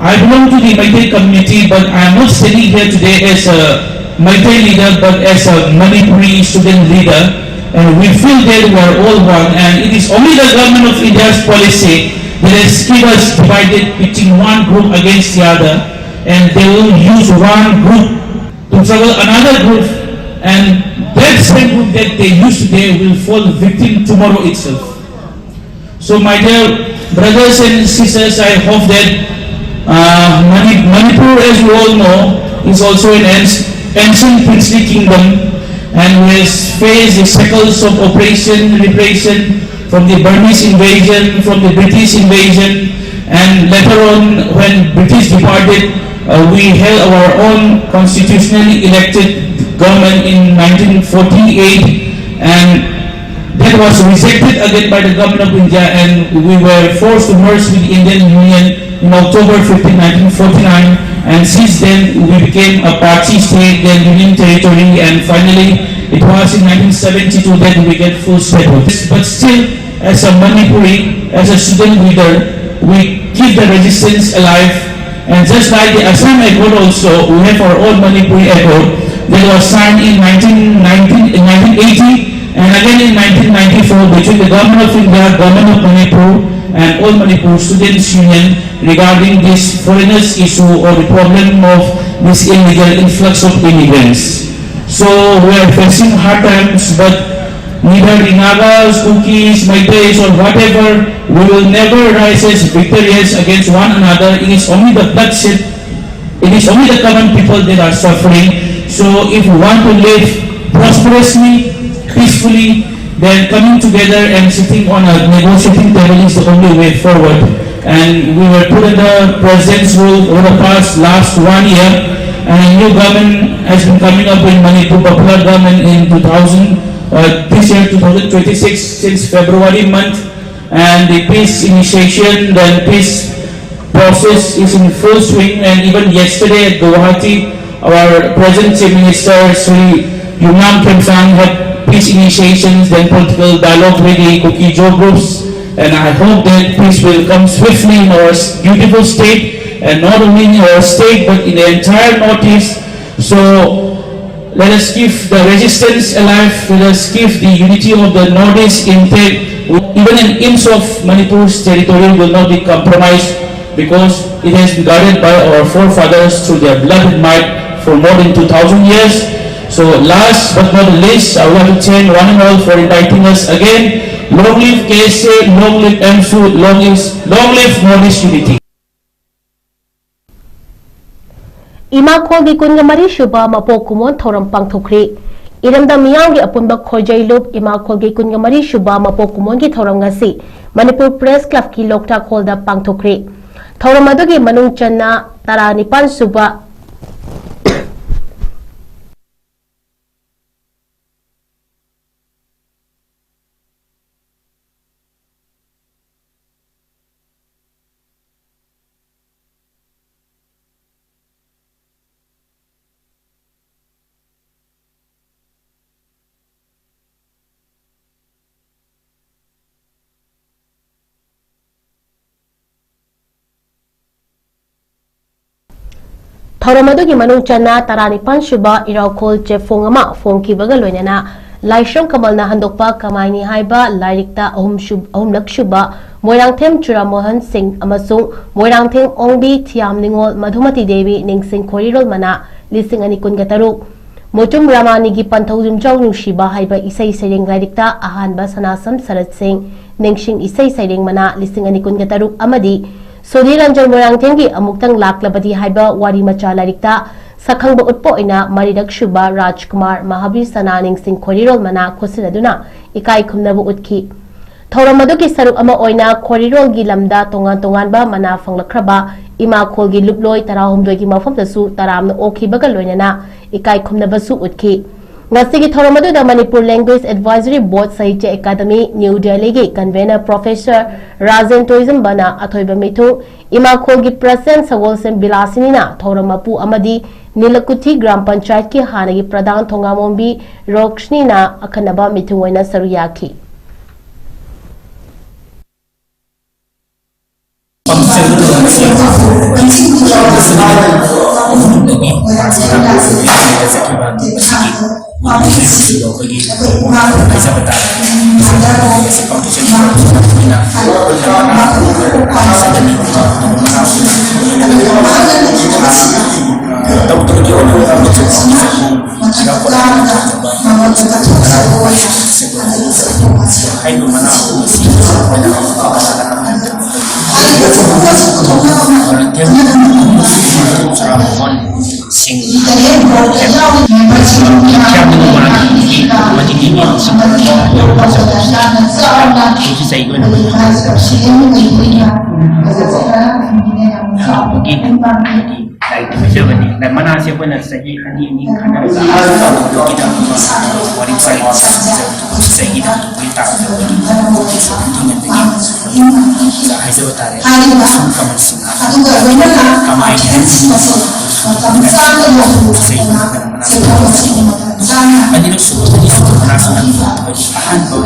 I belong to the Meitei community, but I am not standing here today as a Meitei leader, but as a Manipuri student leader. And we feel that we are all one, and it is only the government of India's policy that has kept us divided between one group against the other, and they will use one group to trouble another group, and that same group that they use today will fall victim tomorrow itself. So, my dear brothers and sisters, I hope that uh, Mani- Manipur, as we all know, is also an ans- ancient princely kingdom and has faced the cycles of oppression, repression from the Burmese invasion, from the British invasion, and later on when British departed, uh, we held our own constitutionally elected government in nineteen forty-eight, and that was rejected again by the government of India, and we were forced to merge with the Indian Union in October fifteen, nineteen forty-nine, and since then we became a party state, then Union Territory, and finally it was in nineteen seventy-two that we get full statehood. But still, as a Manipuri, as a student leader, we keep the resistance alive. And just like the Assam Accord also, we have our own Manipuri Accord that was signed in nineteen nineteen, in nineteen eighty, and again in nineteen ninety-four between the Government of India, Government of Manipur, and All Manipur Students Union regarding this foreigners issue or the problem of this illegal influx of immigrants. So we are facing hard times, but neither the Nagas, Kukis, Meiteis, or whatever, we will never rise as victorious against one another. It is only the bloodshed, it is only the common people that are suffering. So if we want to live prosperously, peacefully, then coming together and sitting on a negotiating table is the only way forward. And we were put under President's rule over the past last one year, and a new government has been coming up in Manipur, popular government in two thousand, uh, this year two thousand twenty-six, since February month, and the peace initiation, then peace process is in full swing, and even yesterday at Guwahati, our present Chief Minister, Shri Yumnam Khemsang, had peace initiations, then political dialogue with the Kuki-Zo groups, and I hope that peace will come swiftly in our s- beautiful state, and not only in our state, but in the entire Northeast. So let us keep the resistance alive. Let us keep the unity of the Northeast intact. Even an inch of Manipur's territory will not be compromised because it has been guarded by our forefathers through their blood and might for more than two thousand years. So last but not the least, I would like to thank one and all for inviting us again. Long live K S A, long live M S U, long live, long live Northeast unity. ꯏꯃꯥꯈꯣꯜꯒꯤ ꯀꯨꯟꯒ ꯃꯔꯤ ꯁꯨꯕ ꯃꯄꯣꯛ ꯀꯨꯝꯑꯣꯟ ꯊꯧꯔꯝ ꯄꯥꯡꯊꯣꯛꯈ꯭ꯔꯦ꯫ ꯏꯔꯝꯗꯝ ꯃꯤꯌꯥꯝꯒꯤ ꯑꯄꯨꯟꯕ ꯈꯣꯏꯖꯩ ꯂꯨꯞ ꯏꯃꯥꯈꯣꯜꯒꯤ ꯀꯨꯟꯒ ꯃꯔꯤ ꯁꯨꯕ ꯃꯄꯣꯛ ꯀꯨꯝꯑꯣꯟꯒꯤ ꯊꯧꯔꯝ ꯉꯁꯤ ꯃꯅꯤꯄꯨꯔ ꯄ꯭ꯔꯦꯁ ꯀ꯭ꯂꯕꯀꯤ ꯂꯣꯛꯇꯥꯛ ꯍꯣꯜꯗ ꯄꯥꯡꯊꯣꯛꯈ꯭ꯔꯦ꯫ ꯊꯧꯔꯝ ꯑꯗꯨꯒꯤ ꯃꯅꯨꯡ ꯆꯟꯅ ꯇꯔꯥꯅꯤꯄꯥꯟ ꯁꯨꯕ ꯊꯧꯔꯝ ꯑꯗꯨꯒꯤ ꯃꯅꯨꯡ ꯆꯟꯅ ꯇꯔꯥꯅꯤꯄꯥꯟ ꯁꯨꯕ ꯏꯔꯥꯎꯈꯣꯜ ꯆꯦꯐꯣꯡ ꯑꯃ ꯐꯣꯡꯈꯤꯕꯒ ꯂꯣꯏꯅꯅ ꯂꯥꯏꯁ꯭ꯔꯝ ꯀꯃꯜꯅ ꯍꯟꯗꯣꯛꯄ ꯀꯃꯥꯏꯅꯤ ꯍꯥꯏꯕ ꯂꯥꯏꯔꯤꯛꯇ ꯑꯍꯨꯝꯁꯨ-, ꯑꯍꯨꯝꯂꯛ ꯁꯨꯕ ꯃꯣꯏꯔꯥꯡꯊꯦꯝ ꯆꯨꯔꯥꯃꯣꯍꯟ ꯁꯤꯡ ꯑꯃꯁꯨꯡ ꯃꯣꯏꯔꯥꯡꯊꯦꯝ ꯑꯣꯡꯕꯤ ꯊꯤꯌꯥꯝ ꯅꯤꯉꯣꯜ ꯃꯙꯨꯃꯇꯤ ꯗꯦꯕꯤ ꯅꯤꯡꯁꯤꯡ ꯈꯣꯔꯤꯔꯣꯜ ꯃꯅꯥ ꯂꯤꯁꯤꯡ ꯑꯅꯤ ꯀꯨꯟꯒ ꯇꯔꯨꯛ, ꯃꯣꯆꯨꯝ ꯔꯥꯃꯥꯅꯤꯒꯤ ꯄꯟꯊꯧ ꯌꯨꯝꯖꯥꯎ ꯅꯨꯡꯁꯤꯕ ꯍꯥꯏꯕ ꯏꯁꯩ ꯁꯩꯔꯦꯡ ꯂꯥꯏꯔꯤꯛꯇ ꯑꯍꯥꯟꯕ ꯁꯅꯥꯁꯝ ꯁꯔꯠ ꯁꯤꯡ ꯅꯤꯡꯁꯤꯡ ꯏꯁꯩ ꯁꯩꯔꯦꯡ ꯃꯅꯥ ꯂꯤꯁꯤꯡ ꯑꯅꯤ ꯀꯨꯟꯒ ꯇꯔꯨꯛ ꯑꯃꯗꯤ ꯁꯣꯙꯤ ꯔꯟꯖꯟ ꯃꯣꯏꯔꯥꯡꯊꯦꯝꯒꯤ ꯑꯃꯨꯛꯇꯪ ꯂꯥꯛꯂꯕꯗꯤ ꯍꯥꯏꯕ ꯋꯥꯔꯤ ꯃꯆꯥ ꯂꯥꯏꯔꯤꯛꯇ ꯁꯛꯈꯪꯕ ꯎꯠꯄ ꯑꯣꯏꯅ ꯃꯔꯤꯔꯛ ꯁꯨꯕ ꯔꯥꯖꯀꯨꯃꯥꯔ ꯃꯍꯥꯕꯤꯔ ꯁꯅꯥ ꯅꯤꯡꯁꯤꯡ ꯈꯣꯔꯤꯔꯣꯜ ꯃꯅꯥ ꯈꯨꯠꯁꯤꯟꯅꯗꯨꯅ ꯏꯀꯥꯏ ꯈꯨꯝꯅꯕ ꯎꯠꯈꯤ꯫ ꯊꯧꯔꯝ ꯑꯗꯨꯒꯤ ꯁꯔꯨꯛ ꯑꯃ ꯑꯣꯏꯅ ꯈꯣꯔꯤꯔꯣꯜꯒꯤ ꯂꯝꯗ ꯇꯣꯉꯥꯟ ꯇꯣꯉꯥꯟꯕ ꯃꯅꯥ ꯐꯪꯂꯛꯈ꯭ꯔꯕ ꯏꯃꯥꯈꯣꯜꯒꯤ ꯂꯨꯞꯂꯣꯏ ꯇꯔꯥꯍꯨꯝꯗꯣꯏꯒꯤ ꯃꯐꯝꯗꯁꯨ ꯇꯔꯥꯝꯅ ꯑꯣꯛꯈꯤꯕꯒ ꯂꯣꯏꯅꯅ ꯏꯀꯥꯏ ꯈꯨꯝꯅꯕꯁꯨ ꯎꯠꯈꯤ꯫ ꯉꯁꯤꯒꯤ ꯊꯧꯔꯝ ꯑꯗꯨꯗ ꯃꯅꯤꯄꯨꯔ ꯂꯦꯡꯒ꯭ꯋꯦꯖ ꯑꯦꯗꯚꯥꯏꯖꯔꯤ ꯕꯣꯔꯗ ꯁꯥꯍꯤꯇ꯭ꯌ ꯑꯦꯀꯥꯗꯃꯤ, ꯅ꯭ꯌꯨ ꯗꯦꯜꯂꯤꯒꯤ ꯀꯟꯚꯦꯅꯔ ꯄ꯭ꯔꯣꯐꯦꯁꯔ ꯔꯥꯖꯦꯟ ꯇꯣꯏꯖꯝꯕꯅ ꯑꯊꯣꯏꯕ ꯃꯤꯊꯨꯡ, ꯏꯃꯥꯈꯣꯜꯒꯤ ꯄ꯭ꯔꯁꯦꯟ ꯁꯒꯣꯜꯁꯦꯝ ꯕꯤꯂꯥꯁꯤꯅꯤꯅ ꯊꯧꯔꯝ ꯃꯄꯨ ꯑꯃꯗꯤ ꯅꯤꯂꯀꯨꯊꯤ ꯒ꯭ꯔꯥꯝ ꯄꯟꯆꯥꯌꯠꯀꯤ ꯍꯥꯟꯅꯒꯤ ꯄ꯭ꯔꯙꯥꯟ ꯊꯣꯉꯥꯃꯣꯝꯕꯤ ꯔꯣꯛꯁꯅꯤꯅ ꯑꯈꯟꯅꯕ ꯃꯤꯊꯨꯡ ꯑꯣꯏꯅ ꯁꯔꯨꯛ ꯌꯥꯈꯤ꯫ ꯂꯥꯏꯔꯤꯛ ꯇꯝꯖꯕꯅꯤ꯫ ꯃꯅꯥꯁꯦ ꯑꯩꯈꯣꯏꯅ ꯆꯍꯤ ꯑꯅꯤ ꯑꯅꯤ ꯈꯟꯅꯔꯒ ꯇꯧꯕꯒꯤꯗꯃꯛꯇ ꯋꯥꯔꯤ ꯄꯔꯦꯡ ꯆꯍꯤꯗ ꯇꯧꯕꯒꯤ ꯇꯥꯡꯖꯕꯒꯤ ꯁꯣꯛꯍꯟꯗꯅꯕꯒꯤ ꯍꯥꯏꯖꯕ ꯇꯥꯔꯦ꯫ ꯁꯨꯝ ꯀꯃꯟꯁꯤꯡ ꯀꯃꯥꯏꯅ ꯆꯍꯤ ꯑꯅꯤꯔꯛ ꯁꯨꯕꯗꯒꯤ ꯃꯅꯥꯁꯤꯡ ꯑꯍꯥꯟꯕ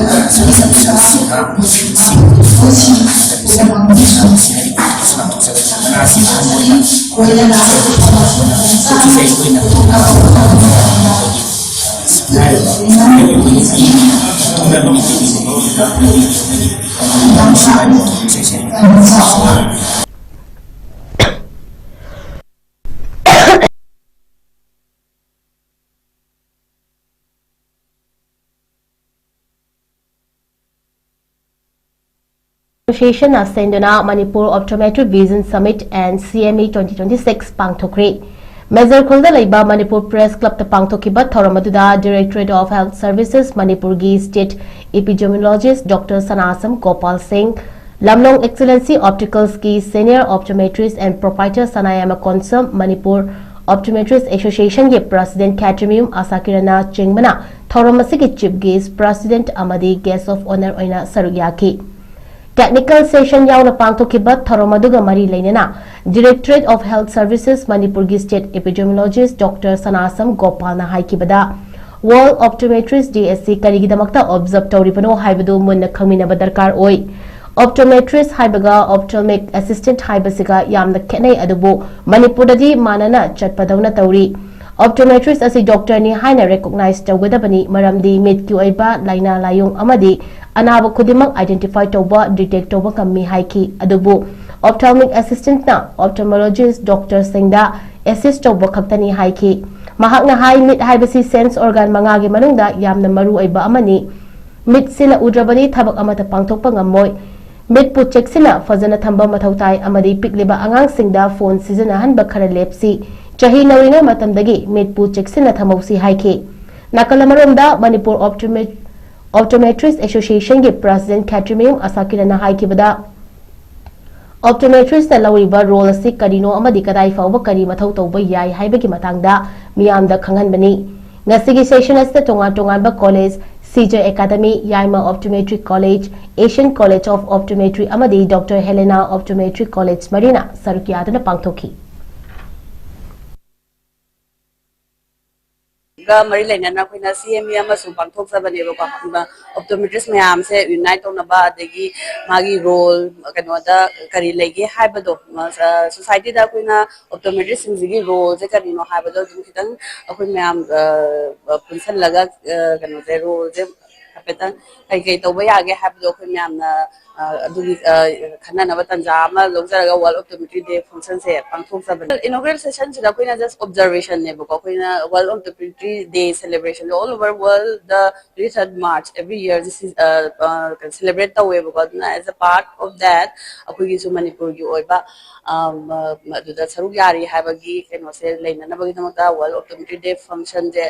ꯑꯦꯁꯣꯁꯤꯌꯦꯁꯟꯅ ꯁꯤꯟꯗꯨꯅ Manipur Optometry Vision Summit and C M E twenty twenty-six ꯄꯥꯡꯊꯣꯛꯈ꯭ꯔꯦ꯫ ꯃꯦꯖꯔ ꯈꯨꯜꯗ ꯂꯩꯕ ꯃꯅꯤꯄꯨꯔ ꯄ꯭ꯔꯦꯁ ꯀ꯭ꯂꯕꯇ ꯄꯥꯡꯊꯣꯛꯈꯤꯕ ꯊꯧꯔꯝ ꯑꯗꯨꯗ Directorate of Health Services ꯃꯅꯤꯄꯨꯔꯒꯤ State Epidemiologist Doctor ꯁꯅꯥꯁꯝ ꯒꯣꯄꯥꯜ ꯁꯤꯡ, ꯂꯝꯂꯣꯡ Excellency Opticalsꯀꯤ Senior Optometrist and Proprietor Sanayaima Konsam, Manipur Optometrist Associationꯒꯤ President ꯈꯦꯇ꯭ꯔꯤꯃꯌꯨꯝ ꯑꯁꯥꯀꯤꯔꯅ ꯆꯤꯡꯕꯅ ꯊꯧꯔꯝ ꯑꯁꯤꯒꯤ Chief Guest, President ꯑꯃꯗꯤ Guest of Honour ꯑꯣꯏꯅ ꯁꯔꯨꯛ ꯌꯥꯈꯤ꯫ Technical session ꯌꯥꯎꯅ ꯄꯥꯡꯊꯣꯛꯈꯤꯕ ꯊꯧꯔꯝ ꯑꯗꯨꯒ ꯃꯔꯤ ꯂꯩꯅꯅ Directorate of Health Services ꯃꯅꯤꯄꯨꯔꯒꯤ State Epidemiologist Doctor ꯁꯅꯥꯁꯝ ꯒꯣꯄꯥꯜꯅ ꯍꯥꯏꯈꯤꯕꯗ, World Optometrist Day ꯑꯁꯤ ꯀꯔꯤꯒꯤꯗꯃꯛꯇ observe ꯇꯧꯔꯤꯕꯅꯣ ꯍꯥꯏꯕꯗꯨ ꯃꯨꯟꯅ ꯈꯪꯃꯤꯟꯅꯕ ꯗꯔꯀꯥꯔ ꯑꯣꯏ꯫ Optometrist ꯍꯥꯏꯕꯒ Ophthalmic Assistant ꯍꯥꯏꯕꯁꯤꯒ ꯌꯥꯝꯅ ꯈꯦꯠꯅꯩ, ꯑꯗꯨꯕꯨ ꯃꯅꯤꯄꯨꯔꯗꯗꯤ ꯃꯥꯟꯅꯅ ꯆꯠꯄꯗꯧꯅ ꯇꯧꯔꯤ꯫ Optometrist ꯑꯁꯤ doctorꯅꯤ ꯍꯥꯏꯅ recognize ꯇꯧꯒꯗꯕꯅꯤ, ꯃꯔꯝꯗꯤ ꯃꯤꯠꯀꯤ ꯑꯣꯏꯕ ꯂꯥꯏꯅꯥ ꯂꯥꯏꯌꯣꯡ ꯑꯃꯗꯤ ꯑꯅꯥꯕ ꯈꯨꯗꯤꯡꯃꯛ identify ꯇꯧꯕ, detect ꯇꯧꯕ ꯉꯝꯃꯤ ꯍꯥꯏꯈꯤ꯫ ꯑꯗꯨꯕꯨ Ophthalmic Assistantꯅ Ophthalmologist doctorꯁꯤꯡꯗ assist ꯇꯧꯕ ꯈꯛꯇꯅꯤ ꯍꯥꯏꯈꯤ꯫ ꯃꯍꯥꯛꯅ ꯍꯥꯏ, ꯃꯤꯠ ꯍꯥꯏꯕꯁꯤ sense organ ꯃꯉꯥꯒꯤ ꯃꯅꯨꯡꯗ ꯌꯥꯝꯅ ꯃꯔꯨ ꯑꯣꯏꯕ ꯑꯃꯅꯤ꯫ ꯃꯤꯠꯁꯤꯅ ꯎꯗ꯭ꯔꯕꯗꯤ ꯊꯕꯛ ꯑꯃꯠꯇ ꯄꯥꯡꯊꯣꯛꯄ ꯉꯝꯃꯣꯏ꯫ ꯃꯤꯠꯄꯨ ꯆꯦꯛꯁꯤꯟꯅ ꯐꯖꯅ ꯊꯝꯕ ꯃꯊꯧ ꯇꯥꯏ ꯑꯃꯗꯤ ꯄꯤꯛꯂꯤꯕ ꯑꯉꯥꯡꯁꯤꯡꯗ phone ꯁꯤꯖꯤꯟꯅꯍꯟꯕ ꯈꯔ ꯂꯦꯞꯁꯤ꯫ ꯆꯍꯤ ꯅꯧꯔꯤꯉꯩ ꯃꯇꯝꯗꯒꯤ ꯃꯤꯠꯄꯨ ꯆꯦꯛꯁꯤꯟꯅ ꯊꯝꯍꯧꯁꯤ ꯍꯥꯏꯈꯤ꯫ ꯅꯥꯀꯜ ꯑꯃꯔꯣꯝꯗ ꯃꯅꯤꯄꯨꯔ Optomet-, Optometrist Associationꯒꯤ President ꯈꯦꯇ꯭ꯔꯤꯃꯌꯨꯝ ꯑꯁꯥꯀꯤꯔꯅ ꯍꯥꯏꯈꯤꯕꯗ, Optometristꯅ ꯂꯧꯔꯤꯕ role ꯑꯁꯤ ꯀꯔꯤꯅꯣ ꯑꯃꯗꯤ ꯀꯗꯥꯏ ꯐꯥꯎꯕ ꯀꯔꯤ ꯃꯊꯧ ꯇꯧꯕ ꯌꯥꯏ ꯍꯥꯏꯕꯒꯤ ꯃꯇꯥꯡꯗ ꯃꯤꯌꯥꯝꯗ ꯈꯪꯍꯟꯕꯅꯤ꯫ ꯉꯁꯤꯒꯤ session ꯑꯁꯤꯗ ꯇꯣꯉꯥꯟ ꯇꯣꯉꯥꯟꯕ college, C J Academy, Yaima Optometry College, Asian College of Optometry ꯑꯃꯗꯤ Doctor Helena Optometry College ꯃꯔꯤꯅ ꯁꯔꯨꯛ ꯌꯥꯗꯨꯅ ꯄꯥꯡꯊꯣꯛꯈꯤ꯫ ꯒ ꯃꯔꯤ ꯂꯩꯅꯅ ꯑꯩꯈꯣꯏꯅ C M E ꯑꯃꯁꯨ ꯄꯥꯡꯊꯣꯛꯆꯕꯅꯦꯕꯀꯣ꯫ ꯑꯗꯨꯒ optometrist ꯃꯌꯥꯝꯁꯦ unite ꯇꯧꯅꯕ, ꯑꯗꯒꯤ ꯃꯥꯒꯤ role ꯀꯩꯅꯣꯗ ꯀꯔꯤ ꯂꯩꯒꯦ ꯍꯥꯏꯕꯗꯣ, ꯑ, societyꯗ ꯑꯩꯈꯣꯏꯅ optometristꯁꯤꯡꯁꯤꯒꯤ roleꯁꯦ ꯀꯔꯤꯅꯣ ꯍꯥꯏꯕꯗꯣ ꯑꯗꯨꯝ ꯈꯤꯇꯪ ꯑꯩꯈꯣꯏ ꯃꯌꯥꯝ, ꯑ, ꯄꯨꯟꯁꯜꯂꯒ, ꯑ, ꯀꯩꯅꯣꯁꯦ, roleꯁꯦ ꯍꯥꯏꯐꯦꯠꯇꯪ ꯀꯩ ꯀꯩ ꯇꯧꯕ ꯌꯥꯒꯦ ꯍꯥꯏꯕꯗꯣ ꯑꯩꯈꯣꯏ ꯃꯌꯥꯝꯅ ꯑ, ꯑꯗꯨꯒꯤ ꯑ, ꯈꯟꯅꯅꯕ ꯇꯥꯟꯖꯥ ꯑꯃ ꯂꯧꯖꯔꯒ World Optometry Day function ꯁꯦ ꯄꯥꯡꯊꯣꯛꯆꯕꯅꯤ꯫ Inaugural session ꯁꯤꯗ ꯑꯩꯈꯣꯏꯅ just observation ꯅꯦꯕꯀꯣ, ꯑꯩꯈꯣꯏꯅ World Optometry Day celebration all over world ꯗ twenty third March every year ꯁꯤ celebrate ꯇꯧꯋꯦꯕꯀꯣ꯫ ꯑꯗꯨꯅ as a part of that ꯑꯩꯈꯣꯏꯒꯤꯁꯨ ꯃꯅꯤꯄꯨꯔꯒꯤ ꯑꯣꯏꯕ ꯑꯗꯨꯗ ꯁꯔꯨꯛ ꯌꯥꯔꯤ ꯍꯥꯏꯕꯒꯤ ꯀꯩꯅꯣꯁꯦ ꯂꯩꯅꯅꯕꯒꯤꯗꯃꯛꯇ World Optometry Day function ꯁꯦ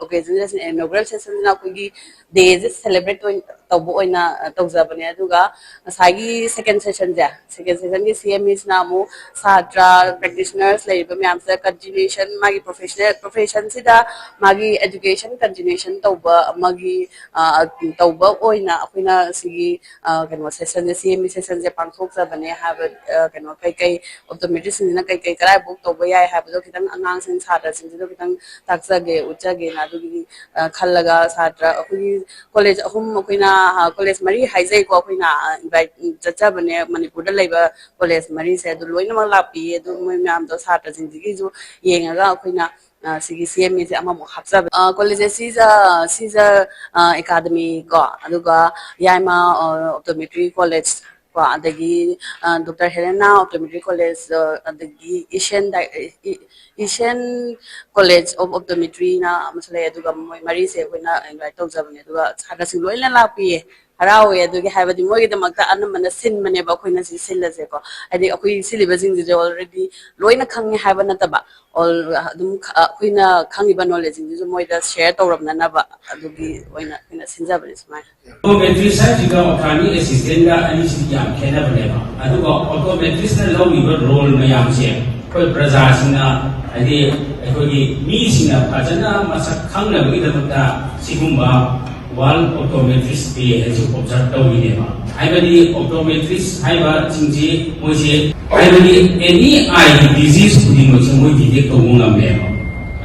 occasion ꯁꯤꯅ, inaugural session ꯁꯤꯅ ꯑꯩꯈꯣꯏꯒꯤ day ꯁꯦ celebrate ꯇꯧꯕ ꯑꯣꯏꯅ ꯇꯧꯖꯕꯅꯦ꯫ ꯑꯗꯨꯒ ꯉꯁꯥꯏꯒꯤ second session ꯁꯦ, second session ꯒꯤ C M E ꯁꯤꯅ ꯑꯃꯨꯛ ꯁꯥꯇ꯭ꯔ practitioners ꯂꯩꯔꯤꯕ ꯃꯌꯥꯝꯁꯤꯗ continuation, ꯃꯥꯒꯤ professional profession ꯁꯤꯗ ꯃꯥꯒꯤ education continuation ꯇꯧꯕ ꯑꯃꯒꯤ ꯑ, ꯇꯧꯕ ꯑꯣꯏꯅ ꯑꯩꯈꯣꯏꯅ ꯁꯤꯒꯤ ꯑ, ꯀꯩꯅꯣ session ꯁꯦ, C M E session ꯁꯦ ꯄꯥꯡꯊꯣꯛꯆꯕꯅꯦ ꯍꯥꯏꯕ꯫ ꯑ, ꯀꯩꯅꯣ ꯀꯩꯀꯩ optometrist ꯁꯤꯡꯁꯤꯅ ꯀꯩꯀꯩ ꯀꯗꯥꯏꯐꯥꯎ ꯇꯧꯕ ꯌꯥꯏ ꯍꯥꯏꯕꯗꯣ ꯈꯤꯇꯪ ꯑꯉꯥꯡꯁꯤꯡ ꯁꯥꯇ꯭ꯔꯁꯤꯡꯁꯤꯗ ꯈꯤꯇꯪ ꯇꯥꯛꯆꯒꯦ, ꯎꯠꯆꯒꯦꯅ ꯑꯗꯨꯒꯤ ꯑ, ꯈꯜꯂꯒ ꯁꯥꯇ꯭ꯔ ꯑꯩꯈꯣꯏꯒꯤ college ꯑꯍꯨꯝ, ꯑꯩꯈꯣꯏꯅ college ꯃꯔꯤ ꯍꯥꯏꯖꯩꯀꯣ, ꯑꯩꯈꯣꯏꯅ invite ꯆꯠꯆꯕꯅꯦ ꯃꯅꯤꯄꯨꯔꯗ ꯂꯩꯕ college ꯃꯔꯤꯁꯦ, ꯑꯗꯨ ꯂꯣꯏꯅꯃꯛ ꯂꯥꯛꯄꯤꯌꯦ꯫ ꯑꯗꯨ ꯃꯣꯏ ꯃꯌꯥꯝꯗꯣ ꯁꯥꯇ꯭ꯔꯁꯤꯡꯁꯤꯒꯤꯁꯨ ꯌꯦꯡꯉꯒ ꯑꯩꯈꯣꯏꯅ ꯑ, ꯁꯤꯒꯤ C M E ꯁꯦ ꯑꯃꯃꯨꯛ ꯍꯥꯞꯆꯕ꯫ ꯑ, college ꯁꯦ ꯁꯤꯖ ꯁꯤꯖ ꯑ, academy ꯀꯣ, ꯑꯗꯨꯒ ꯌꯥꯏꯃ ꯑ, optometry college ꯀꯣ, ꯑꯗꯒꯤ ꯑ, Doctor Helena Optometry College, ꯑ, ꯑꯗꯒꯤ Asian Di- E- Asian College of Optometry ꯅ ꯑꯃꯁꯨ ꯂꯩ꯫ ꯑꯗꯨꯒ ꯃꯣꯏ ꯃꯔꯤꯁꯦ ꯑꯩꯈꯣꯏꯅ invite ꯇꯧꯖꯕꯅꯦ꯫ ꯑꯗꯨꯒ ꯁꯥꯇ꯭ꯔꯁꯤꯡ ꯂꯣꯏꯅ ꯂꯥꯛꯄꯤꯌꯦ, ꯍꯔꯥꯎꯋꯦ꯫ ꯑꯗꯨꯒꯤ ꯍꯥꯏꯕꯗꯤ ꯃꯣꯏꯒꯤꯗꯃꯛꯇ ꯑꯅꯝꯕꯅ ꯁꯤꯟꯕꯅꯦꯕ ꯑꯩꯈꯣꯏꯅ ꯁꯤ ꯁꯤꯜꯂꯁꯦꯀꯣ꯫ ꯍꯥꯏꯗꯤ ꯑꯩꯈꯣꯏ ꯁꯤꯜꯂꯤꯕꯁꯤꯡꯁꯤꯁꯨ already ꯂꯣꯏꯅ ꯈꯪꯉꯦ ꯍꯥꯏꯕ ꯅꯠꯇꯕ, all ꯑꯗꯨꯝ ꯈ- ꯑꯩꯈꯣꯏꯅ ꯈꯪꯉꯤꯕ knowledge ꯁꯤꯡꯁꯤꯁꯨ ꯃꯣꯏꯗ share ꯇꯧꯔꯝꯅꯅꯕ ꯑꯗꯨꯒꯤ ꯑꯣꯏꯅ ꯑꯩꯈꯣꯏꯅ ꯁꯤꯟꯖꯕꯅꯦ ꯁꯨꯃꯥꯏꯅ꯫ Optometrist ꯍꯥꯏꯁꯤꯒ ophthalmic assistant ꯒ ꯑꯅꯤꯁꯤꯗꯤ ꯌꯥꯝ ꯈꯦꯠꯅꯕꯅꯦꯕ꯫ ꯑꯗꯨꯒ optometrist ꯅ ꯂꯧꯔꯤꯕ role ꯃꯌꯥꯝꯁꯦ ꯑꯩꯈꯣꯏ ꯄ꯭ꯔꯖꯥꯁꯤꯡꯅ, ꯍꯥꯏꯗꯤ ꯑꯩꯈꯣꯏꯒꯤ ꯃꯤꯁꯤꯡꯅ ꯐꯖꯅ ꯃꯁꯛ ꯈꯪꯅꯕꯒꯤꯗꯃꯛꯇ ꯁꯤꯒꯨꯝꯕ World Optometrist Day ꯍꯥꯏꯁꯤ observe ꯇꯧꯔꯤꯅꯦꯕ꯫ ꯍꯥꯏꯕꯗꯤ optometrist ꯍꯥꯏꯕꯁꯤꯡꯁꯤ ꯃꯣꯏꯁꯦ, ꯍꯥꯏꯕꯗꯤ any eye ꯒꯤ disease ꯈꯨꯗꯤꯡꯃꯛꯁꯦ ꯃꯣꯏ detect ꯇꯧꯕ ꯉꯝꯃꯦꯕ꯫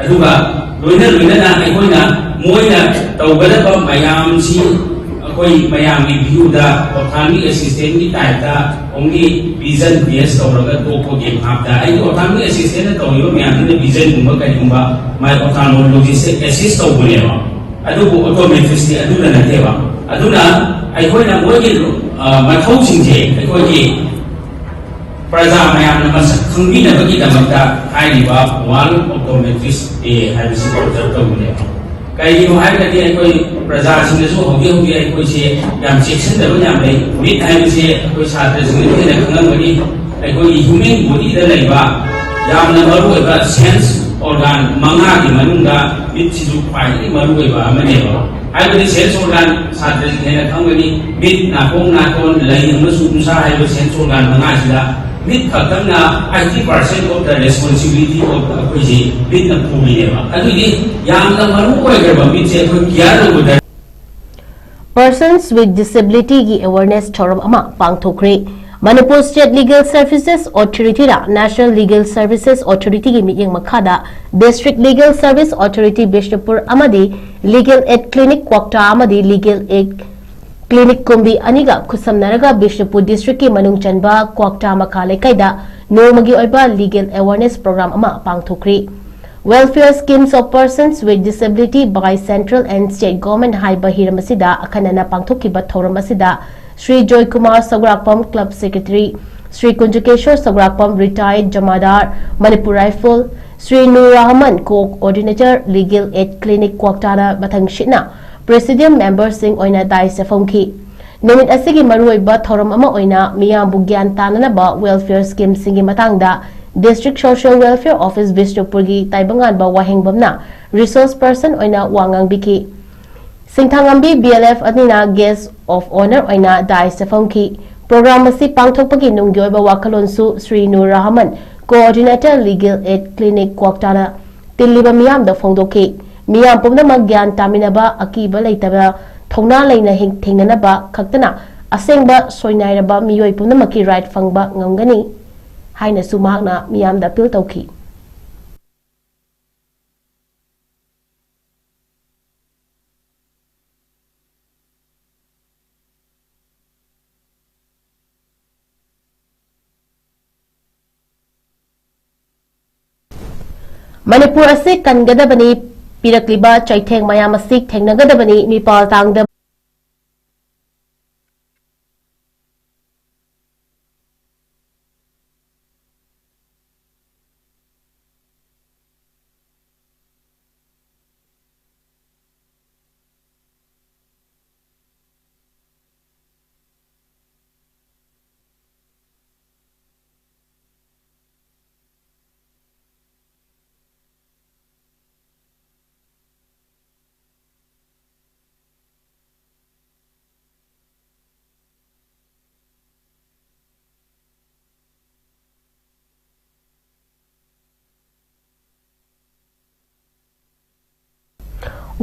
ꯑꯗꯨꯒ ꯂꯣꯏꯅ ꯂꯣꯏꯅꯅ ꯑꯩꯈꯣꯏꯅ ꯃꯣꯏꯅ ꯇꯧꯒꯗꯕ ꯃꯌꯥꯝꯁꯤ ꯑꯩꯈꯣꯏ ꯃꯌꯥꯝꯒꯤ view ꯗ ophthalmic assistant ꯀꯤ type ꯇ only vision test ꯇꯧꯔꯒ ꯇꯣꯛꯄꯒꯤ ꯚꯥꯞꯇ, ꯑꯩꯒꯤ ophthalmic assistant ꯅ ꯇꯧꯔꯤꯕ ꯃꯌꯥꯝꯗꯨꯅ vision ꯒꯨꯝꯕ ꯀꯩꯒꯨꯝꯕ my ophthalmologist ꯁꯦ assist ꯇꯧꯕꯅꯦꯕ꯫ ꯑꯗꯨꯕꯨ ꯑꯣꯞꯇꯣꯃꯦꯇ꯭ꯔꯤꯁꯇꯤ ꯑꯗꯨꯗ ꯅꯠꯇꯦꯕ꯫ ꯑꯗꯨꯅ ꯑꯩꯈꯣꯏꯅ ꯃꯣꯏꯒꯤ, ꯑ, ꯃꯊꯧꯁꯤꯡꯁꯦ ꯑꯩꯈꯣꯏꯒꯤ ꯄ꯭ꯔꯖꯥ ꯃꯌꯥꯝꯅ ꯃꯁꯛ ꯈꯪꯕꯤꯅꯕꯒꯤꯗꯃꯛꯇ ꯍꯥꯏꯔꯤꯕ World Optometrist Day ꯍꯥꯏꯕꯁꯤ ꯑꯣꯕꯖꯔꯕ ꯇꯧꯕꯅꯦꯕ꯫ ꯀꯩꯒꯤꯅꯣ ꯍꯥꯏꯔꯒꯗꯤ ꯑꯩꯈꯣꯏ ꯄ꯭ꯔꯖꯥꯁꯤꯡꯗꯁꯨ ꯍꯧꯖꯤꯛ ꯍꯧꯖꯤꯛ ꯑꯩꯈꯣꯏꯁꯦ ꯌꯥꯝ ꯆꯦꯛꯁꯤꯟꯗꯕ ꯌꯥꯝ ꯂꯩ꯫ ꯃꯤꯠ ꯍꯥꯏꯕꯁꯦ ꯑꯩꯈꯣꯏ ꯁꯥꯇ꯭ꯔꯁꯤꯡꯅꯁꯨ ꯍꯦꯟꯅ ꯈꯪꯂꯝꯒꯅꯤ꯫ ꯑꯩꯈꯣꯏꯒꯤ ꯍ꯭ꯌꯨꯃꯦꯟ ꯕꯣꯗꯤꯗ ꯂꯩꯕ ꯌꯥꯝꯅ ꯃꯔꯨꯑꯣꯏꯕ ꯁꯦꯟꯁ ꯑꯣꯔꯒꯥꯟ ꯃꯉꯥꯒꯤ ꯃꯅꯨꯡꯗ ꯃꯤꯠꯁꯤꯁꯨ ꯈ꯭ꯋꯥꯏꯗꯒꯤ ꯃꯔꯨꯑꯣꯏꯕ ꯑꯃꯅꯦꯕ꯫ ꯍꯥꯏꯕꯗꯤ ꯁꯦꯟꯁ ꯑꯣꯔꯒꯥꯟ ꯁꯥꯇ꯭ꯔꯁꯤꯡ ꯍꯦꯟꯅ ꯈꯪꯒꯅꯤ, ꯃꯤꯠ, ꯅꯥꯀꯣꯡ, ꯅꯥꯇꯣꯟ, ꯂꯩ ꯑꯃꯁꯨꯡ ꯎꯟꯁꯥ ꯍꯥꯏꯕ ꯁꯦꯟꯁ ꯑꯣꯔꯒꯥꯟ ꯃꯉꯥꯁꯤꯗ ꯃꯤꯠ ꯈꯛꯇꯪꯅ eighty percent of the responsibility of ꯑꯩꯈꯣꯏꯁꯤ ꯃꯤꯠꯅ ꯄꯨꯔꯤꯅꯦꯕ꯫ ꯑꯗꯨꯒꯤ ꯌꯥꯝꯅ ꯃꯔꯨ ꯑꯣꯏꯈ꯭ꯔꯕ ꯃꯤꯠꯁꯦ ꯑꯩꯈꯣꯏ ꯀꯤꯌꯔ ꯂꯧꯕꯗ Persons with Disability ꯒꯤ awareness ꯊꯧꯔꯝ ꯑꯃ ꯄꯥꯡꯊꯣꯛꯈ꯭ꯔꯦ꯫ Manipur State Legal Services Authority ꯅ National Legal Services Authority ꯒꯤ ꯃꯤꯠꯌꯦꯡ ꯃꯈꯥꯗ District Legal Service Authority Bishnupur ꯑꯃꯗꯤ Legal Aid Clinic ꯀ꯭ꯋꯥꯛꯇꯥ ꯑꯃꯗꯤ Legal Aid Clinic ꯀꯨꯝꯕꯤ ꯑꯅꯤꯒ ꯈꯨꯠꯁꯝꯅꯔꯒ ꯕꯤꯁꯅꯨꯄꯨꯔ district ꯀꯤ ꯃꯅꯨꯡ ꯆꯟꯕ ꯀ꯭ꯋꯥꯛꯇꯥ ꯃꯈꯥ ꯂꯩꯀꯥꯏꯗ ꯅꯣꯡꯃꯒꯤ ꯑꯣꯏꯕ legal awareness program ꯑꯃ ꯄꯥꯡꯊꯣꯛꯈ꯭ꯔꯤ꯫ Welfare Schemes of Persons with Disability by Central and State Government ꯍꯥꯏꯕ ꯍꯤꯔꯝ ꯑꯁꯤꯗ ꯑꯈꯟꯅꯅ ꯄꯥꯡꯊꯣꯛꯈꯤꯕ ꯊꯧꯔꯝ ꯑꯁꯤꯗ Shri Joykumar ꯁꯧꯒ꯭ꯔꯥꯛꯄꯝ, Club Secretary, Shri ꯀꯨꯟꯖꯨꯀꯦꯁꯣꯔ ꯁꯧꯒ꯭ꯔꯥꯛꯄꯝ, Retired Jamadar, Manipur Rifle, Shri Nur Rahman, Co-ordinator, Legal Aid Clinic ꯀ꯭ꯋꯥꯛꯇꯥꯅ ꯃꯊꯪꯁꯤꯠꯅ Presidium member ꯁꯤꯡ ꯑꯣꯏꯅ dais ꯇ ꯐꯝꯈꯤ꯫ ꯅꯨꯃꯤꯠ ꯑꯁꯤꯒꯤ ꯃꯔꯨꯑꯣꯏꯕ ꯊꯧꯔꯝ ꯑꯃ ꯑꯣꯏꯅ ꯃꯤꯌꯥꯝꯕꯨ ꯒ꯭ꯌꯥꯟ ꯇꯥꯅꯅꯕ welfare scheme ꯁꯤꯡꯒꯤ ꯃꯇꯥꯡꯗ District Social Welfare Office ꯕꯤꯁꯅꯨꯄꯨꯔꯒꯤ ꯇꯥꯏꯕꯪꯉꯥꯟꯕ ꯋꯥꯍꯦꯡꯕꯝꯅ resource person ꯑꯣꯏꯅ ꯋꯥ ꯉꯥꯡꯕꯤꯈꯤ꯫ ꯁꯤꯡꯊꯥꯉꯝꯕꯤ B L F ꯑꯅꯤꯅ Guest of Honour ꯑꯣꯏꯅ dais ꯇ ꯐꯝꯈꯤ꯫ Program ꯑꯁꯤ ꯄꯥꯡꯊꯣꯛꯄꯒꯤ ꯅꯨꯡꯒꯤ ꯑꯣꯏꯕ ꯋꯥꯈꯜꯂꯣꯟꯁꯨ Shri Nur Rahman, Co-ordinator, Legal Aid Clinic ꯀ꯭ꯋꯥꯛꯇꯥꯅ ꯇꯤꯜꯂꯤꯕ ꯃꯤꯌꯥꯝꯗ ꯐꯣꯡꯗꯣꯛꯈꯤ꯫ ꯃꯤꯌꯥꯝ ꯄꯨꯝꯅꯃꯛ ꯒ꯭ꯌꯥꯟ ꯇꯥꯃꯤꯟꯅꯕ, ꯑꯀꯤꯕ ꯂꯩꯇꯕ, ꯊꯧꯅꯥ ꯂꯩꯅ ꯍꯤꯡ-, ꯊꯦꯡꯅꯅꯕ ꯈꯛꯇꯅ ꯑꯁꯦꯡꯕ ꯁꯣꯏꯅꯥꯏꯔꯕ ꯃꯤꯑꯣꯏ ꯄꯨꯝꯅꯃꯛꯀꯤ right ꯐꯪꯕ ꯉꯝꯒꯅꯤ ꯍꯥꯏꯅꯁꯨ ꯃꯍꯥꯛꯅ ꯃꯤꯌꯥꯝꯗ appeal ꯇꯧꯈꯤ꯫ ꯃꯅꯤꯄꯨꯔ ꯑꯁꯤ ꯀꯟꯒꯗꯕꯅꯤ, ꯄꯤꯔꯛꯂꯤꯕ ꯆꯩꯊꯦꯡ ꯃꯌꯥꯝ ꯑꯁꯤ ꯊꯦꯡꯅꯒꯗꯕꯅꯤ꯫ ꯃꯤꯄꯥꯜ ꯇꯥꯡꯗꯕ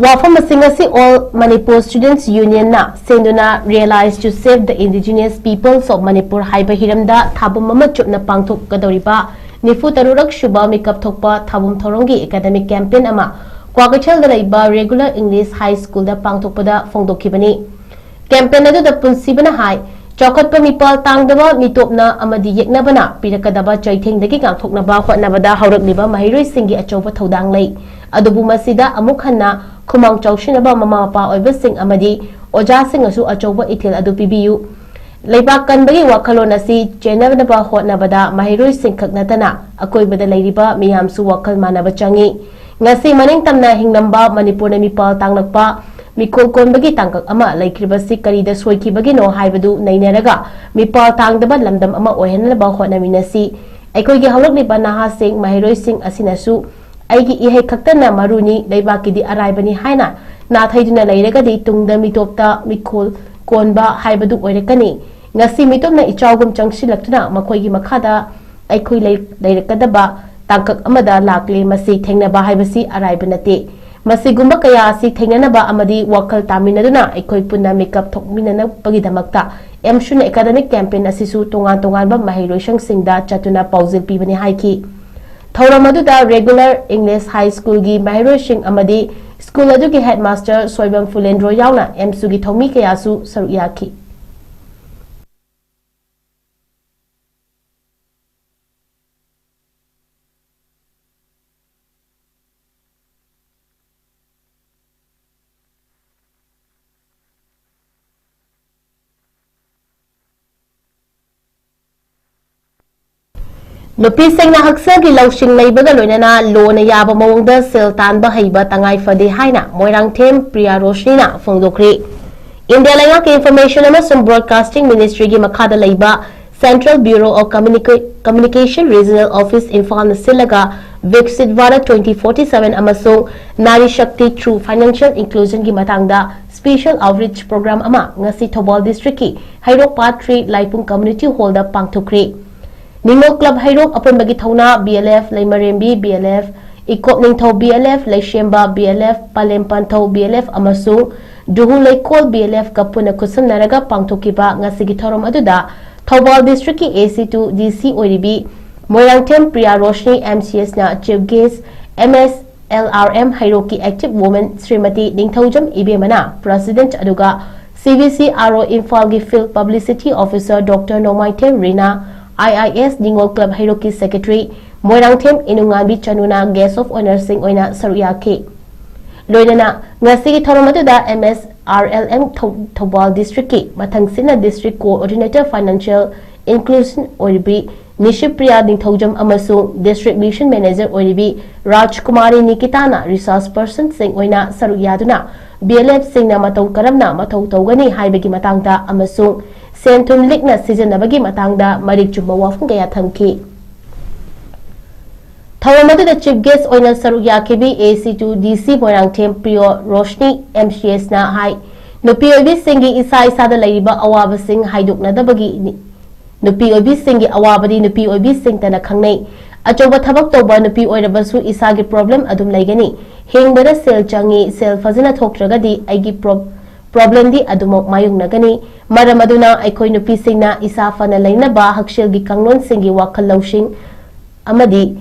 ꯋꯥꯐꯝꯁꯤꯡ ꯑꯁꯤ All Manipur Students Union ꯅ ꯁꯦꯝꯗꯨꯅ Realize to Save the Indigenous Peoples of Manipur ꯍꯥꯏꯕ ꯍꯤꯔꯝꯗ ꯊꯥꯕꯨꯝ ꯑꯃ ꯆꯨꯞꯅ ꯄꯥꯡꯊꯣꯛꯀꯗꯧꯔꯤꯕ ꯅꯤꯐꯨ ꯇꯔꯨꯛ ꯁꯨꯕ ꯃꯤꯀꯞ ꯊꯣꯛꯄ ꯊꯥꯕꯨꯝ ꯊꯧꯔꯝꯒꯤ academic campaign ꯑꯃ ꯀ꯭ꯋꯥꯀꯩꯊꯦꯜꯗ ꯂꯩꯕ Regular English High School ꯗ ꯄꯥꯡꯊꯣꯛꯄꯗ ꯐꯣꯡꯗꯣꯛꯈꯤꯕꯅꯤ꯫ Campaign ꯑꯗꯨꯗ ꯄꯨꯟꯁꯤꯕꯅ ꯍꯥꯏ, ꯆꯥꯎꯈꯠꯄ ꯃꯤꯄꯥꯜ ꯇꯥꯡꯗꯕ ꯃꯤꯇꯣꯞꯅ ꯑꯃꯗꯤ ꯌꯦꯛꯅꯕꯅ ꯄꯤꯔꯛꯀꯗꯕ ꯆꯩꯊꯦꯡꯗꯒꯤ ꯉꯥꯛꯊꯣꯛꯅꯕ ꯍꯣꯠꯅꯕꯗ ꯍꯧꯔꯛꯂꯤꯕ ꯃꯍꯩꯔꯣꯏꯁꯤꯡꯒꯤ ꯑꯆꯧꯕ ꯊꯧꯗꯥꯡ ꯂꯩ꯫ ꯑꯗꯨꯕꯨ ꯃꯁꯤꯗ ꯑꯃꯨꯛ ꯍꯟꯅ ꯈꯨꯃꯥꯡ ꯆꯥꯎꯁꯤꯟꯅꯕ ꯃꯃꯥ ꯃꯄꯥ ꯑꯣꯏꯕꯁꯤꯡ ꯑꯃꯗꯤ ꯑꯣꯖꯥꯁꯤꯡꯅꯁꯨ ꯑꯆꯧꯕ ꯏꯊꯤꯜ ꯑꯗꯨ ꯄꯤꯕꯤꯌꯨ꯫ ꯂꯩꯕꯥꯛ ꯀꯟꯕꯒꯤ ꯋꯥꯈꯜꯂꯣꯟ ꯑꯁꯤ ꯆꯦꯟꯅꯅꯕ ꯍꯣꯠꯅꯕꯗ ꯃꯍꯩꯔꯣꯏꯁꯤꯡ ꯈꯛ ꯅꯠꯇꯅ ꯑꯀꯣꯏꯕꯗ ꯂꯩꯔꯤꯕ ꯃꯤꯌꯥꯝꯁꯨ ꯋꯥꯈꯜ ꯃꯥꯟꯅꯕ ꯆꯪꯏ꯫ ꯉꯁꯤ ꯃꯅꯤꯡ ꯇꯝꯅ ꯍꯤꯡꯂꯝꯕ ꯃꯅꯤꯄꯨꯔꯅ ꯃꯤꯄꯥꯜ ꯇꯥꯡꯂꯛꯄ ꯃꯤꯈꯜ ꯀꯣꯟꯕꯒꯤ ꯇꯥꯡꯀꯛ ꯑꯃ ꯂꯩꯈ꯭ꯔꯤꯕꯁꯤ ꯀꯔꯤꯗ ꯁꯣꯏꯈꯤꯕꯒꯤꯅꯣ ꯍꯥꯏꯕꯗꯨ ꯅꯩꯅꯔꯒ ꯃꯤꯄꯥꯜ ꯇꯥꯡꯗꯕ ꯂꯝꯗꯝ ꯑꯃ ꯑꯣꯏꯍꯟꯅꯕ ꯍꯣꯠꯅꯃꯤꯟꯅꯁꯤ꯫ ꯑꯩꯈꯣꯏꯒꯤ ꯍꯧꯔꯛꯂꯤꯕ ꯅꯍꯥꯁꯤꯡ, ꯃꯍꯩꯔꯣꯏꯁꯤꯡ ꯑꯁꯤꯅꯁꯨ "ꯑꯩꯒꯤ ꯏꯍꯩ ꯈꯛꯇꯅ ꯃꯔꯨꯅꯤ, ꯂꯩꯕꯥꯛꯀꯤꯗꯤ ꯑꯔꯥꯏꯕꯅꯤ" ꯍꯥꯏꯅ ꯅꯥꯊꯩꯗꯨꯅ ꯂꯩꯔꯒꯗꯤ ꯇꯨꯡꯗ ꯃꯤꯇꯣꯞꯇ ꯃꯤꯈꯜ ꯀꯣꯟꯕ ꯍꯥꯏꯕꯗꯨ ꯑꯣꯏꯔꯛꯀꯅꯤ꯫ ꯉꯁꯤ ꯃꯤꯇꯣꯞꯅ ꯏꯆꯥꯎꯒꯨꯝ ꯆꯪꯁꯤꯜꯂꯛꯇꯨꯅ ꯃꯈꯣꯏꯒꯤ ꯃꯈꯥꯗ ꯑꯩꯈꯣꯏ ꯂꯩ-, ꯂꯩꯔꯛꯀꯗꯕ ꯇꯥꯡꯀꯛ ꯑꯃꯗ ꯂꯥꯛꯂꯦ꯫ ꯃꯁꯤ ꯊꯦꯡꯅꯕ ꯍꯥꯏꯕꯁꯤ ꯑꯔꯥꯏꯕ ꯅꯠꯇꯦ꯫ ꯃꯁꯤꯒꯨꯝꯕ ꯀꯌꯥ ꯑꯁꯤ ꯊꯦꯡꯅꯅꯕ ꯑꯃꯗꯤ ꯋꯥꯈꯜ ꯇꯥꯃꯤꯟꯅꯗꯨꯅ ꯑꯩꯈꯣꯏ ꯄꯨꯟꯅ ꯃꯤꯀꯞ ꯊꯣꯛꯃꯤꯟꯅꯅꯕꯒꯤꯗꯃꯛꯇ ꯑꯦꯝꯁꯨꯅ academic campaign ꯑꯁꯤꯁꯨ ꯇꯣꯉꯥꯟ ꯇꯣꯉꯥꯟꯕ ꯃꯍꯩꯔꯣꯏꯁꯪꯁꯤꯡꯗ ꯆꯠꯇꯨꯅ ꯄꯥꯎꯖꯦꯜ ꯄꯤꯕꯅꯤ ꯍꯥꯏꯈꯤ꯫ ꯊꯧꯔꯝ ꯑꯗꯨꯗ Regular English High School ꯒꯤ ꯃꯍꯩꯔꯣꯏꯁꯤꯡ ꯑꯃꯗꯤ school ꯑꯗꯨꯒꯤ headmaster ꯁꯣꯏꯕꯝ ꯐꯨꯂꯦꯟꯗ꯭ꯔꯣ ꯌꯥꯎꯅ ꯑꯦꯝꯁꯨꯒꯤ ꯊꯧꯃꯤ ꯀꯌꯥꯁꯨ ꯁꯔꯨꯛ ꯌꯥꯈꯤ꯫ ꯅꯨꯄꯤꯁꯤꯡꯅ ꯍꯛꯁꯦꯜꯒꯤ ꯂꯧꯁꯤꯡ ꯂꯩꯕꯒ ꯂꯣꯏꯅꯅ ꯂꯣꯅ ꯌꯥꯕ ꯃꯑꯣꯡꯗ ꯁꯦꯜ ꯇꯥꯟꯕ ꯍꯩꯕ ꯇꯉꯥꯏ ꯐꯗꯦ ꯍꯥꯏꯅ ꯃꯣꯏꯔꯥꯡꯊꯦꯝ ꯄ꯭ꯔꯤꯌꯥ ꯔꯣꯁꯅꯤꯅ ꯐꯣꯡꯗꯣꯛꯈ꯭ꯔꯦ꯫ ꯏꯟꯗꯤꯌꯥ ꯂꯩꯉꯥꯛꯀꯤ Information ꯑꯃꯁꯨꯡ Broadcasting Ministryꯒꯤ ꯃꯈꯥꯗ ꯂꯩꯕ Central Bureau of Communica- Communication Regional Office ꯏꯝꯐꯥꯜꯅ ꯁꯤꯜꯂꯒ Viksit Bharat twenty forty seven ꯑꯃꯁꯨꯡ Nari Shakti through Financial Inclusionꯒꯤ ꯃꯇꯥꯡꯗ Special Outreach Program ꯑꯃ ꯉꯁꯤ ꯊꯧꯕꯥꯜ Districtꯀꯤ ꯍꯩꯔꯣꯛ Part three ꯂꯥꯏꯄꯨꯡ Community Hallꯗ ꯄꯥꯡꯊꯣꯛꯈ꯭ꯔꯦ꯫ ꯅꯤꯉꯣꯜ Club ꯍꯩꯔꯣꯛ ꯑꯄꯨꯟꯕꯒꯤ ꯊꯧꯅꯥ B L F ꯂꯩꯃꯔꯦꯝꯕꯤ B L F, Ikop ꯅꯤꯡꯊꯧ B L F, ꯂꯩꯁꯦꯝꯕ B L F, ꯄꯂꯦꯝ ꯄꯟꯊꯧ B L F ꯑꯃꯁꯨꯡ ꯗꯨꯍꯨ ꯂꯩꯀꯣꯜ B L Fꯀ ꯄꯨꯟꯅ ꯈꯨꯠꯁꯝꯅꯔꯒ ꯄꯥꯡꯊꯣꯛꯈꯤꯕ ꯉꯁꯤꯒꯤ ꯊꯧꯔꯝ ꯑꯗꯨꯗ Thoubal Districtꯀꯤ A C to D C ꯑꯣꯏꯔꯤꯕꯤ Moirangthem Priya Roshni M C Sꯅ Chief Guest, M S L R M ꯍꯩꯔꯣꯛꯀꯤ Active Woman Shrimati Ningthoujam ꯏꯕꯦꯝꯃꯅ President ꯑꯗꯨꯒ C V C R O ꯏꯝꯐꯥꯜꯒꯤ Field Publicity Officer Doctor Nongmaithem Rina, I I S ꯅꯤꯉꯣꯜ Club ꯍꯩꯔꯣꯛꯀꯤ Secretary Moirangthem ꯏꯅꯨꯡꯉꯥꯟꯕꯤ ꯆꯅꯨꯅ Guest of Honourꯁꯤꯡ ꯑꯣꯏꯅ ꯁꯔꯨꯛ ꯌꯥꯈꯤ꯫ ꯂꯣꯏꯅꯅ ꯉꯁꯤꯒꯤ ꯊꯧꯔꯝ ꯑꯗꯨꯗ M S R L M ꯊꯧ- Thoubal Districtꯀꯤ ꯃꯊꯪꯁꯤꯠꯅ District Coordinator Financial Inclusion ꯑꯣꯏꯔꯤꯕꯤ ꯅꯤꯁꯤꯄ꯭ꯔꯤꯌꯥ ꯅꯤꯡꯊꯧꯖꯝ ꯑꯃꯁꯨꯡ District Mission Manager ꯑꯣꯏꯔꯤꯕꯤ ꯔꯥꯖꯀꯨꯃꯥꯔꯤ ꯅꯤꯀꯤꯇꯥꯅ Resource Personꯁꯤꯡ ꯑꯣꯏꯅ ꯁꯔꯨꯛ ꯌꯥꯗꯨꯅ B L Fꯁꯤꯡꯅ ꯃꯇꯧ ꯀꯔꯝꯅ ꯃꯊꯧ ꯇꯧꯒꯅꯤ ꯍꯥꯏꯕꯒꯤ ꯃꯇꯥꯡꯗ ꯑꯃꯁꯨꯡ ꯁꯦꯟ ꯊꯨꯝ ꯂꯤꯛꯅ ꯁꯤꯖꯤꯟꯅꯕꯒꯤ ꯃꯇꯥꯡꯗ ꯃꯔꯤꯛ ꯆꯨꯝꯕ ꯋꯥꯐꯝ ꯀꯌꯥ ꯊꯝꯈꯤ꯫ ꯊꯧꯔꯝ ꯑꯗꯨꯗ Chief Guest ꯑꯣꯏꯅ ꯁꯔꯨꯛ ꯌꯥꯈꯤꯕꯤ A C to D C Moirangthem ꯄ꯭ꯔꯤꯌꯣ Roshni M C Sꯅ ꯍꯥꯏ, ꯅꯨꯄꯤ ꯑꯣꯏꯕꯤꯁꯤꯡꯒꯤ ꯏꯁꯥ ꯏꯁꯥꯗ ꯂꯩꯔꯤꯕ ꯑꯋꯥꯕꯁꯤꯡ ꯍꯥꯏꯗꯣꯛꯅꯗꯕꯒꯤ ꯅꯨꯄꯤ ꯑꯣꯏꯕꯤꯁꯤꯡꯒꯤ ꯑꯋꯥꯕꯗꯤ ꯅꯨꯄꯤ ꯑꯣꯏꯕꯤꯁꯤꯡꯇꯅ ꯈꯪꯅꯩ꯫ ꯑꯆꯧꯕ ꯊꯕꯛ ꯇꯧꯕ ꯅꯨꯄꯤ ꯑꯣꯏꯔꯕꯁꯨ ꯏꯁꯥꯒꯤ problem ꯑꯗꯨꯝ ꯂꯩꯒꯅꯤ꯫ ꯍꯤꯡꯕꯗ ꯁꯦꯜ ꯆꯪꯉꯤ, ꯁꯦꯜ ꯐꯖꯅ ꯊꯣꯛꯇ꯭ꯔꯒꯗꯤ ꯑꯩꯒꯤ pro- problemꯗꯤ ꯑꯗꯨꯃꯛ ꯃꯥꯌꯣꯛꯅꯒꯅꯤ꯫ ꯃꯔꯝ ꯑꯗꯨꯅ ꯑꯩꯈꯣꯏ ꯅꯨꯄꯤꯁꯤꯡꯅ ꯏꯁꯥ ꯐꯅ ꯂꯩꯅꯕ ꯍꯛꯁꯦꯜꯒꯤ ꯀꯥꯡꯂꯣꯟꯁꯤꯡꯒꯤ ꯋꯥꯈꯜ ꯂꯧꯁꯤꯡ ꯑꯃꯗꯤ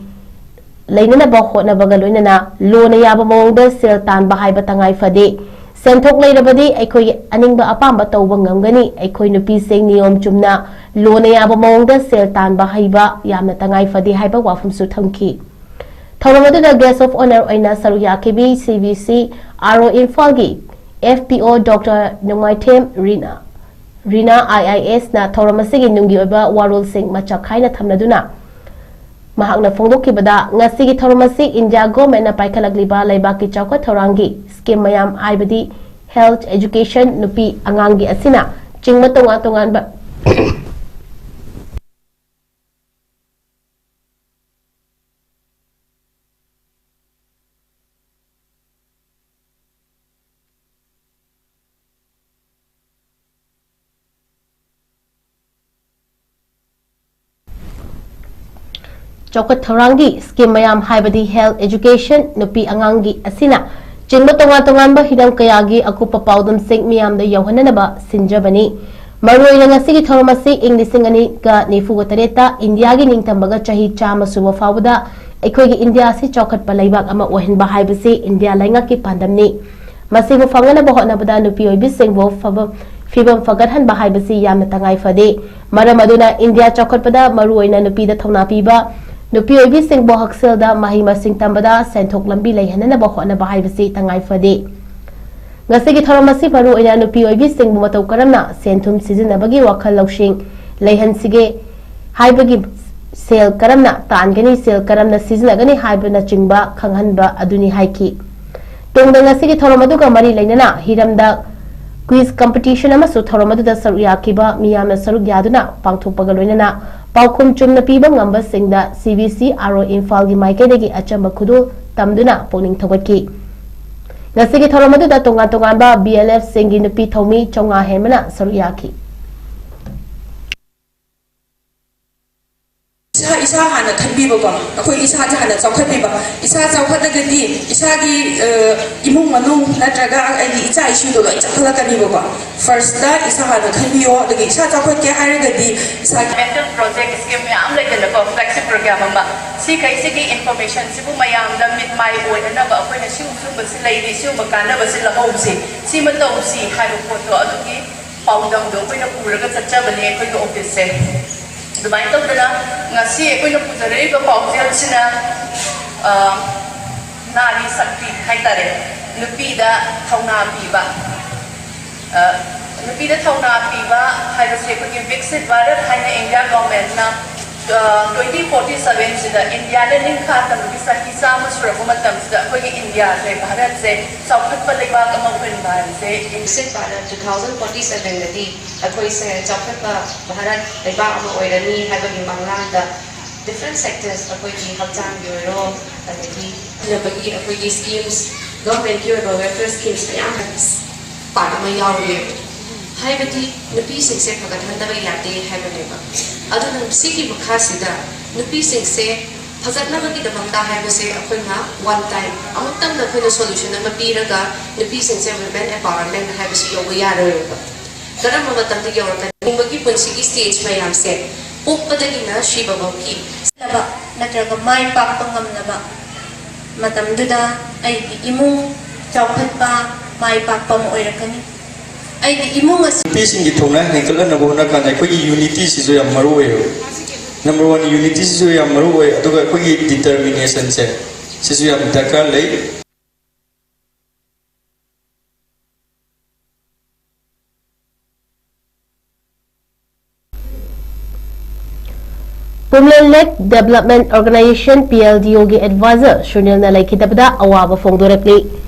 ꯂꯩꯅꯅꯕ ꯍꯣꯠꯅꯕꯒ ꯂꯣꯏꯅꯅ ꯂꯣꯅ ꯌꯥꯕ ꯃꯑꯣꯡꯗ ꯁꯦꯜ ꯇꯥꯟꯕ ꯍꯥꯏꯕ ꯇꯉꯥꯏ ꯐꯗꯦ꯫ ꯁꯦꯟꯊꯣꯛ ꯂꯩꯔꯕꯗꯤ ꯑꯩꯈꯣꯏꯒꯤ ꯑꯅꯤꯡꯕ ꯑꯄꯥꯝꯕ ꯇꯧꯕ ꯉꯝꯒꯅꯤ꯫ ꯑꯩꯈꯣꯏ ꯅꯨꯄꯤꯁꯤꯡ ꯅꯤꯌꯣꯝ ꯆꯨꯝꯅ ꯂꯣꯅ ꯌꯥꯕ ꯃꯑꯣꯡꯗ ꯁꯦꯜ ꯇꯥꯟꯕ ꯍꯩꯕ ꯌꯥꯝꯅ ꯇꯉꯥꯏ ꯐꯗꯦ ꯍꯥꯏꯕ ꯋꯥꯐꯝꯁꯨ ꯊꯝꯈꯤ꯫ ꯊꯧꯔꯝ ꯑꯗꯨꯗ Guest of Honour ꯑꯣꯏꯅ ꯁꯔꯨꯛ ꯌꯥꯈꯤꯕꯤ C V C R O ꯏꯝꯐꯥꯜꯒꯤ F P O Doctor Nongmaithem Rina, Rina I I Sꯅ ꯊꯧꯔꯝ ꯑꯁꯤꯒꯤ ꯅꯨꯡꯒꯤ ꯑꯣꯏꯕ ꯋꯥꯔꯣꯜꯁꯤꯡ ꯃꯆꯥꯛ ꯈꯥꯏꯅ ꯊꯝꯂꯗꯨꯅ ꯃꯍꯥꯛꯅ ꯐꯣꯡꯗꯣꯛꯈꯤꯕꯗ, ꯉꯁꯤꯒꯤ ꯊꯧꯔꯝ ꯑꯁꯤ ꯏꯟꯗꯤꯌꯥ ꯒꯣꯔꯃꯦꯟꯅ ꯄꯥꯏꯈꯠꯂꯛꯂꯤꯕ ꯂꯩꯕꯥꯛꯀꯤ ꯆꯥꯎꯈꯠ ꯊꯧꯔꯥꯡꯒꯤ ꯁ꯭ꯀꯤꯝ ꯃꯌꯥꯝ, ꯍꯥꯏꯕꯗꯤ health, education, ꯅꯨꯄꯤ ꯑꯉꯥꯡꯒꯤ ꯑꯁꯤꯅ ꯆꯤꯡꯕ ꯇꯣꯉꯥꯟ ꯇꯣꯉꯥꯟꯕ ꯆꯥꯎꯈꯠ ꯊꯧꯔꯥꯡꯒꯤ ꯁ꯭ꯀꯤꯝ ꯃꯌꯥꯝ, ꯍꯥꯏꯕꯗꯤ health, education, ꯅꯨꯄꯤ ꯑꯉꯥꯡꯒꯤ ꯑꯁꯤꯅ ꯆꯤꯡꯕ ꯇꯣꯉꯥꯟ ꯇꯣꯉꯥꯟꯕ ꯍꯤꯔꯝ ꯀꯌꯥꯒꯤ ꯑꯀꯨꯞꯄ ꯄꯥꯎꯗꯝꯁꯤꯡ ꯃꯤꯌꯥꯝꯗ ꯌꯧꯍꯟꯅꯅꯕ ꯁꯤꯟꯖꯕꯅꯤ꯫ ꯃꯔꯨꯑꯣꯏꯅ ꯉꯁꯤꯒꯤ ꯊꯧꯔꯝ ꯑꯁꯤ ꯏꯪ ꯂꯤꯁꯤꯡ ꯑꯅꯤꯒ ꯅꯤꯐꯨꯒ ꯇꯔꯦꯠꯇ ꯏꯟꯗꯤꯌꯥꯒꯤ ꯅꯤꯡꯇꯝꯕꯒ ꯆꯍꯤ ꯆꯥꯝꯃ ꯁꯨꯕ ꯐꯥꯎꯕꯗ ꯑꯩꯈꯣꯏꯒꯤ ꯏꯟꯗꯤꯌꯥ ꯑꯁꯤ ꯆꯥꯎꯈꯠꯄ ꯂꯩꯕꯥꯛ ꯑꯃ ꯑꯣꯏꯍꯟꯕ ꯍꯥꯏꯕꯁꯤ ꯏꯟꯗꯤꯌꯥ ꯂꯩꯉꯥꯛꯀꯤ ꯄꯥꯟꯗꯝꯅꯤ꯫ ꯃꯁꯤꯕꯨ ꯐꯪꯅꯅꯕ ꯍꯣꯠꯅꯕꯗ ꯅꯨꯄꯤ ꯑꯣꯏꯕꯤꯁꯤꯡꯕꯨ ꯐꯕ-, ꯐꯤꯕꯝ ꯐꯒꯠꯍꯟꯕ ꯍꯥꯏꯕꯁꯤ ꯌꯥꯝꯅ ꯇꯉꯥꯏ ꯐꯗꯦ꯫ ꯃꯔꯝ ꯑꯗꯨꯅ ꯏꯟꯗꯤꯌꯥ ꯆꯥꯎꯈꯠꯄꯗ ꯃꯔꯨꯑꯣꯏꯅ ꯅꯨꯄꯤꯗ ꯊꯧꯅꯥ ꯄꯤꯕ, ꯅꯨꯄꯤ ꯑꯣꯏꯕꯤꯁꯤꯡꯕꯨ ꯍꯛꯁꯦꯜꯗ ꯃꯍꯩ ꯃꯁꯤꯡ ꯇꯝꯕꯗ ꯁꯦꯟꯊꯣꯛ ꯂꯝꯕꯤ ꯂꯩꯍꯟꯅꯅꯕ ꯍꯣꯠꯅꯕ ꯍꯥꯏꯕꯁꯤ ꯇꯉꯥꯏ ꯐꯗꯦ꯫ ꯉꯁꯤꯒꯤ ꯊꯧꯔꯝ ꯑꯁꯤ ꯃꯔꯨꯑꯣꯏꯅ ꯅꯨꯄꯤ ꯑꯣꯏꯕꯤꯁꯤꯡꯕꯨ ꯃꯇꯧ ꯀꯔꯝꯅ ꯁꯦꯟ ꯊꯨꯝ ꯁꯤꯖꯤꯟꯅꯕꯒꯤ ꯋꯥꯈꯜ ꯂꯧꯁꯤꯡ ꯂꯩꯍꯟꯁꯤꯒꯦ ꯍꯥꯏꯕꯒꯤ, ꯁꯦꯜ ꯀꯔꯝꯅ ꯇꯥꯟꯒꯅꯤ, ꯁꯦꯜ ꯀꯔꯝꯅ ꯁꯤꯖꯤꯟꯅꯒꯅꯤ ꯍꯥꯏꯕꯅꯆꯤꯡꯕ ꯈꯪꯍꯟꯕ ꯑꯗꯨꯅꯤ ꯍꯥꯏꯈꯤ꯫ ꯇꯨꯡꯗ ꯉꯁꯤꯒꯤ ꯊꯧꯔꯝ ꯑꯗꯨꯒ ꯃꯔꯤ ꯂꯩꯅꯅ ꯍꯤꯔꯝꯗ quiz competition ꯑꯃꯁꯨ ꯊꯧꯔꯝ ꯑꯗꯨꯗ ꯁꯔꯨꯛ ꯌꯥꯈꯤꯕ ꯃꯤꯌꯥꯝꯅ ꯁꯔꯨꯛ ꯌꯥꯗꯨꯅ ꯄꯥꯡꯊꯣꯛꯄꯒ ꯂꯣꯏꯅꯅ ꯄꯥꯎꯈꯨꯝ ꯆꯨꯝꯅ ꯄꯤꯕ ꯉꯝꯕꯁꯤꯡꯗ C B C R O ꯏꯝꯐꯥꯜꯒꯤ ꯃꯥꯏꯀꯩꯗꯒꯤ ꯑꯆꯝꯕ ꯈꯨꯗꯣꯜ ꯇꯝꯗꯨꯅ ꯄꯨꯛꯅꯤꯡ ꯊꯧꯒꯠꯈꯤ꯫ ꯉꯁꯤꯒꯤ ꯊꯧꯔꯝ ꯑꯗꯨꯗ ꯇꯣꯉꯥꯟ ꯇꯣꯉꯥꯟꯕ B L F ꯁꯤꯡꯒꯤ ꯅꯨꯄꯤ ꯊꯧꯃꯤ ꯆꯥꯝꯃꯉꯥ ꯍꯦꯟꯕꯅ ꯁꯔꯨꯛ ꯌꯥꯈꯤ꯫ ꯏꯁꯥ ꯏꯁꯥ ꯍꯥꯟꯅ ꯈꯟꯕꯤꯕꯀꯣ, ꯑꯩꯈꯣꯏ ꯏꯁꯥꯁꯦ ꯍꯥꯟꯅ ꯆꯥꯎꯈꯠꯄꯤꯕ꯫ ꯏꯁꯥ ꯆꯥꯎꯈꯠꯂꯒꯗꯤ ꯏꯁꯥꯒꯤ, ꯑ, ꯏꯃꯨꯡ ꯃꯅꯨꯡ ꯅꯠꯇ꯭ꯔꯒ ꯑꯩꯒꯤ ꯏꯆꯥ ꯏꯁꯨꯗꯣ ꯂꯣꯏ ꯆꯥꯎꯈꯠꯂꯛꯀꯅꯤꯕꯀꯣ꯫ First ꯏꯁꯥ ꯍꯥꯟꯅ ꯈꯟꯕꯤꯌꯣ, ꯑꯗꯒꯤ ꯏꯁꯥ ꯆꯥꯎꯈꯠꯀꯦ ꯍꯥꯏꯔꯒꯗꯤ ꯏꯁꯥꯒꯤ mental project scheme ꯃꯌꯥꯝ ꯂꯩꯗꯅꯀꯣ, flagship program ꯑꯃ, ꯁꯤꯈꯩꯁꯤꯒꯤ information ꯁꯤꯕꯨ ꯃꯌꯥꯝꯗ ꯃꯤꯠ ꯃꯥꯏ ꯑꯣꯏꯅꯅꯕ ꯑꯩꯈꯣꯏꯅ ꯁꯤꯒꯨꯝ ꯁꯤꯒꯨꯝꯕꯁꯤ ꯂꯩꯔꯤ, ꯁꯤꯒꯨꯝꯕ ꯀꯥꯟꯅꯕꯁꯤ ꯂꯧꯍꯧꯁꯤ, ꯁꯤꯃ ꯇꯧꯁꯤ ꯍꯥꯏꯕ ꯄꯣꯠꯇꯣ ꯑꯗꯨꯒꯤ ꯄꯥꯎꯗꯝꯗꯣ ꯑꯩꯈꯣꯏꯅ ꯄꯨꯔꯒ ꯆꯠꯆꯕꯅꯦ ꯑꯩꯈꯣꯏꯒꯤ office ꯁꯦ꯫ ꯑꯗꯨꯃꯥꯏꯅ ꯇꯧꯗꯅ ꯉꯁꯤ ꯑꯩꯈꯣꯏꯅ ꯄꯨꯖꯔꯛꯏꯕ ꯄꯥꯎꯖꯦꯜꯁꯤꯅ, ꯑ, ꯅꯥꯔꯤ ꯁꯛꯇꯤ ꯍꯥꯏꯇꯥꯔꯦ, ꯅꯨꯄꯤꯗ ꯊꯧꯅꯥ ꯄꯤꯕ, ꯑ, ꯅꯨꯄꯤꯗ ꯊꯧꯅꯥ ꯄꯤꯕ ꯍꯥꯏꯕꯁꯦ ꯑꯩꯈꯣꯏꯒꯤ ꯕꯤꯛꯁꯤꯠ ꯚꯥꯔꯠ ꯍꯥꯏꯅ ꯏꯟꯗꯤꯌꯥ ꯒꯣꯔꯃꯦꯟꯅ ꯇ꯭ꯋꯦꯟꯇꯤ ꯐꯣꯔꯇꯤ ꯁꯚꯦꯟꯁꯤꯗ ꯏꯟꯗꯤꯌꯥꯗ ꯅꯤꯡꯈꯥ ꯇꯝꯕꯒꯤ ꯆꯍꯤ ꯆꯥꯝꯃ ꯁꯨꯔꯛꯄ ꯃꯇꯝꯁꯤꯗ ꯑꯩꯈꯣꯏꯒꯤ ꯏꯟꯗꯤꯌꯥꯁꯦ, ꯚꯥꯔꯠꯁꯦ ꯆꯥꯎꯈꯠꯄ ꯂꯩꯕꯥꯛ ꯑꯃ ꯑꯣꯏꯍꯟꯕ ꯍꯥꯏꯕꯁꯦ ꯏꯟ- ꯚꯤꯀ꯭ꯁꯤꯠ ꯚꯥꯔꯠ ꯇꯨ ꯊꯥꯎꯖꯟ ꯐꯣꯔꯇꯤ ꯁꯚꯦꯟꯗꯗꯤ ꯑꯩꯈꯣꯏꯁꯦ ꯆꯥꯎꯈꯠꯄ ꯚꯥꯔꯠ ꯂꯩꯕꯥꯛ ꯑꯃ ꯑꯣꯏꯔꯅꯤ ꯍꯥꯏꯕꯒꯤ ꯃꯪꯂꯥꯟꯗ different sectors, ꯑꯩꯈꯣꯏꯒꯤ ꯍꯛꯆꯥꯡꯒꯤ ꯑꯣꯏꯔꯣ, ꯑꯗꯒꯤ ꯍꯤꯡꯅꯕꯒꯤ ꯑꯩꯈꯣꯏꯒꯤ schemes, governmentꯀꯤ ꯑꯣꯏꯕ welfare schemes ꯃꯌꯥꯝ ꯄꯥꯔꯠ ꯑꯃ ꯌꯥꯎꯔꯤꯑꯕ꯫ ꯍꯥꯏꯕꯗꯤ ꯅꯨꯄꯤꯁꯤꯡꯁꯦ ꯐꯒꯠꯍꯟꯗꯕ ꯌꯥꯗꯦ ꯍꯥꯏꯕꯅꯦꯕ꯫ ꯑꯗꯨꯅ ꯁꯤꯒꯤ ꯃꯈꯥꯁꯤꯗ ꯅꯨꯄꯤꯁꯤꯡꯁꯦ ꯐꯒꯠꯅꯕꯒꯤꯗꯃꯛꯇ ꯍꯥꯏꯕꯁꯦ ꯑꯩꯈꯣꯏꯅ one time ꯑꯃꯨꯛꯇꯪꯗ ꯑꯩꯈꯣꯏꯅ solution ꯑꯃ ꯄꯤꯔꯒ ꯅꯨꯄꯤꯁꯤꯡꯁꯦ women empowerment ꯍꯥꯏꯕꯁꯤ ꯌꯧꯕ ꯌꯥꯔꯣꯏꯕ꯫ ꯀꯔꯝꯕ ꯃꯇꯝꯗ ꯌꯧꯔꯛꯀꯅꯤ? ꯍꯤꯡꯕꯒꯤ ꯄꯨꯟꯁꯤꯒꯤ stage ꯃꯌꯥꯝꯁꯦ, ꯄꯣꯛꯄꯗꯒꯤꯅ ꯁꯤꯕ ꯐꯥꯎꯒꯤ ꯅꯠꯇ꯭ꯔꯒ ꯃꯥꯏ ꯄꯥꯛꯄ ꯉꯝꯂꯕ ꯃꯇꯝꯗꯨꯗ ꯑꯩꯒꯤ ꯏꯃꯨꯡ ꯆꯥꯎꯈꯠꯄ, ꯃꯥꯏ ꯄꯥꯛꯄ ꯑꯃ ꯑꯣꯏꯔꯛꯀꯅꯤ꯫ ꯑꯩꯒꯤ ꯏꯃꯨꯡ ꯑꯁꯤ ꯅꯨꯄꯤꯁꯤꯡꯒꯤ ꯊꯧꯅꯥ ꯍꯦꯟꯒꯠꯍꯟꯅꯕ ꯍꯣꯠꯅ ꯀꯥꯟꯗ ꯑꯩꯈꯣꯏꯒꯤ unity ꯁꯤꯁꯨ ꯌꯥꯝ ꯃꯔꯨ ꯑꯣꯏꯌꯦꯕ꯫ Number one, unity ꯁꯤꯁꯨ ꯌꯥꯝ ꯃꯔꯨ ꯑꯣꯏ, ꯑꯗꯨꯒ ꯑꯩꯈꯣꯏꯒꯤ determination ꯁꯦ, ꯁꯤꯁꯨ ꯌꯥꯝ ꯗꯔꯀꯥꯔ ꯂꯩ꯫ Pumlen lake development organization, P L D ꯑꯣꯒꯤ ꯑꯦꯗꯚꯥꯏꯖꯔ ꯁꯨꯅꯤꯜꯅ ꯂꯩꯈꯤꯗꯕꯗ ꯑꯋꯥꯕ ꯐꯣꯡꯗꯣꯔꯛꯂꯤ꯫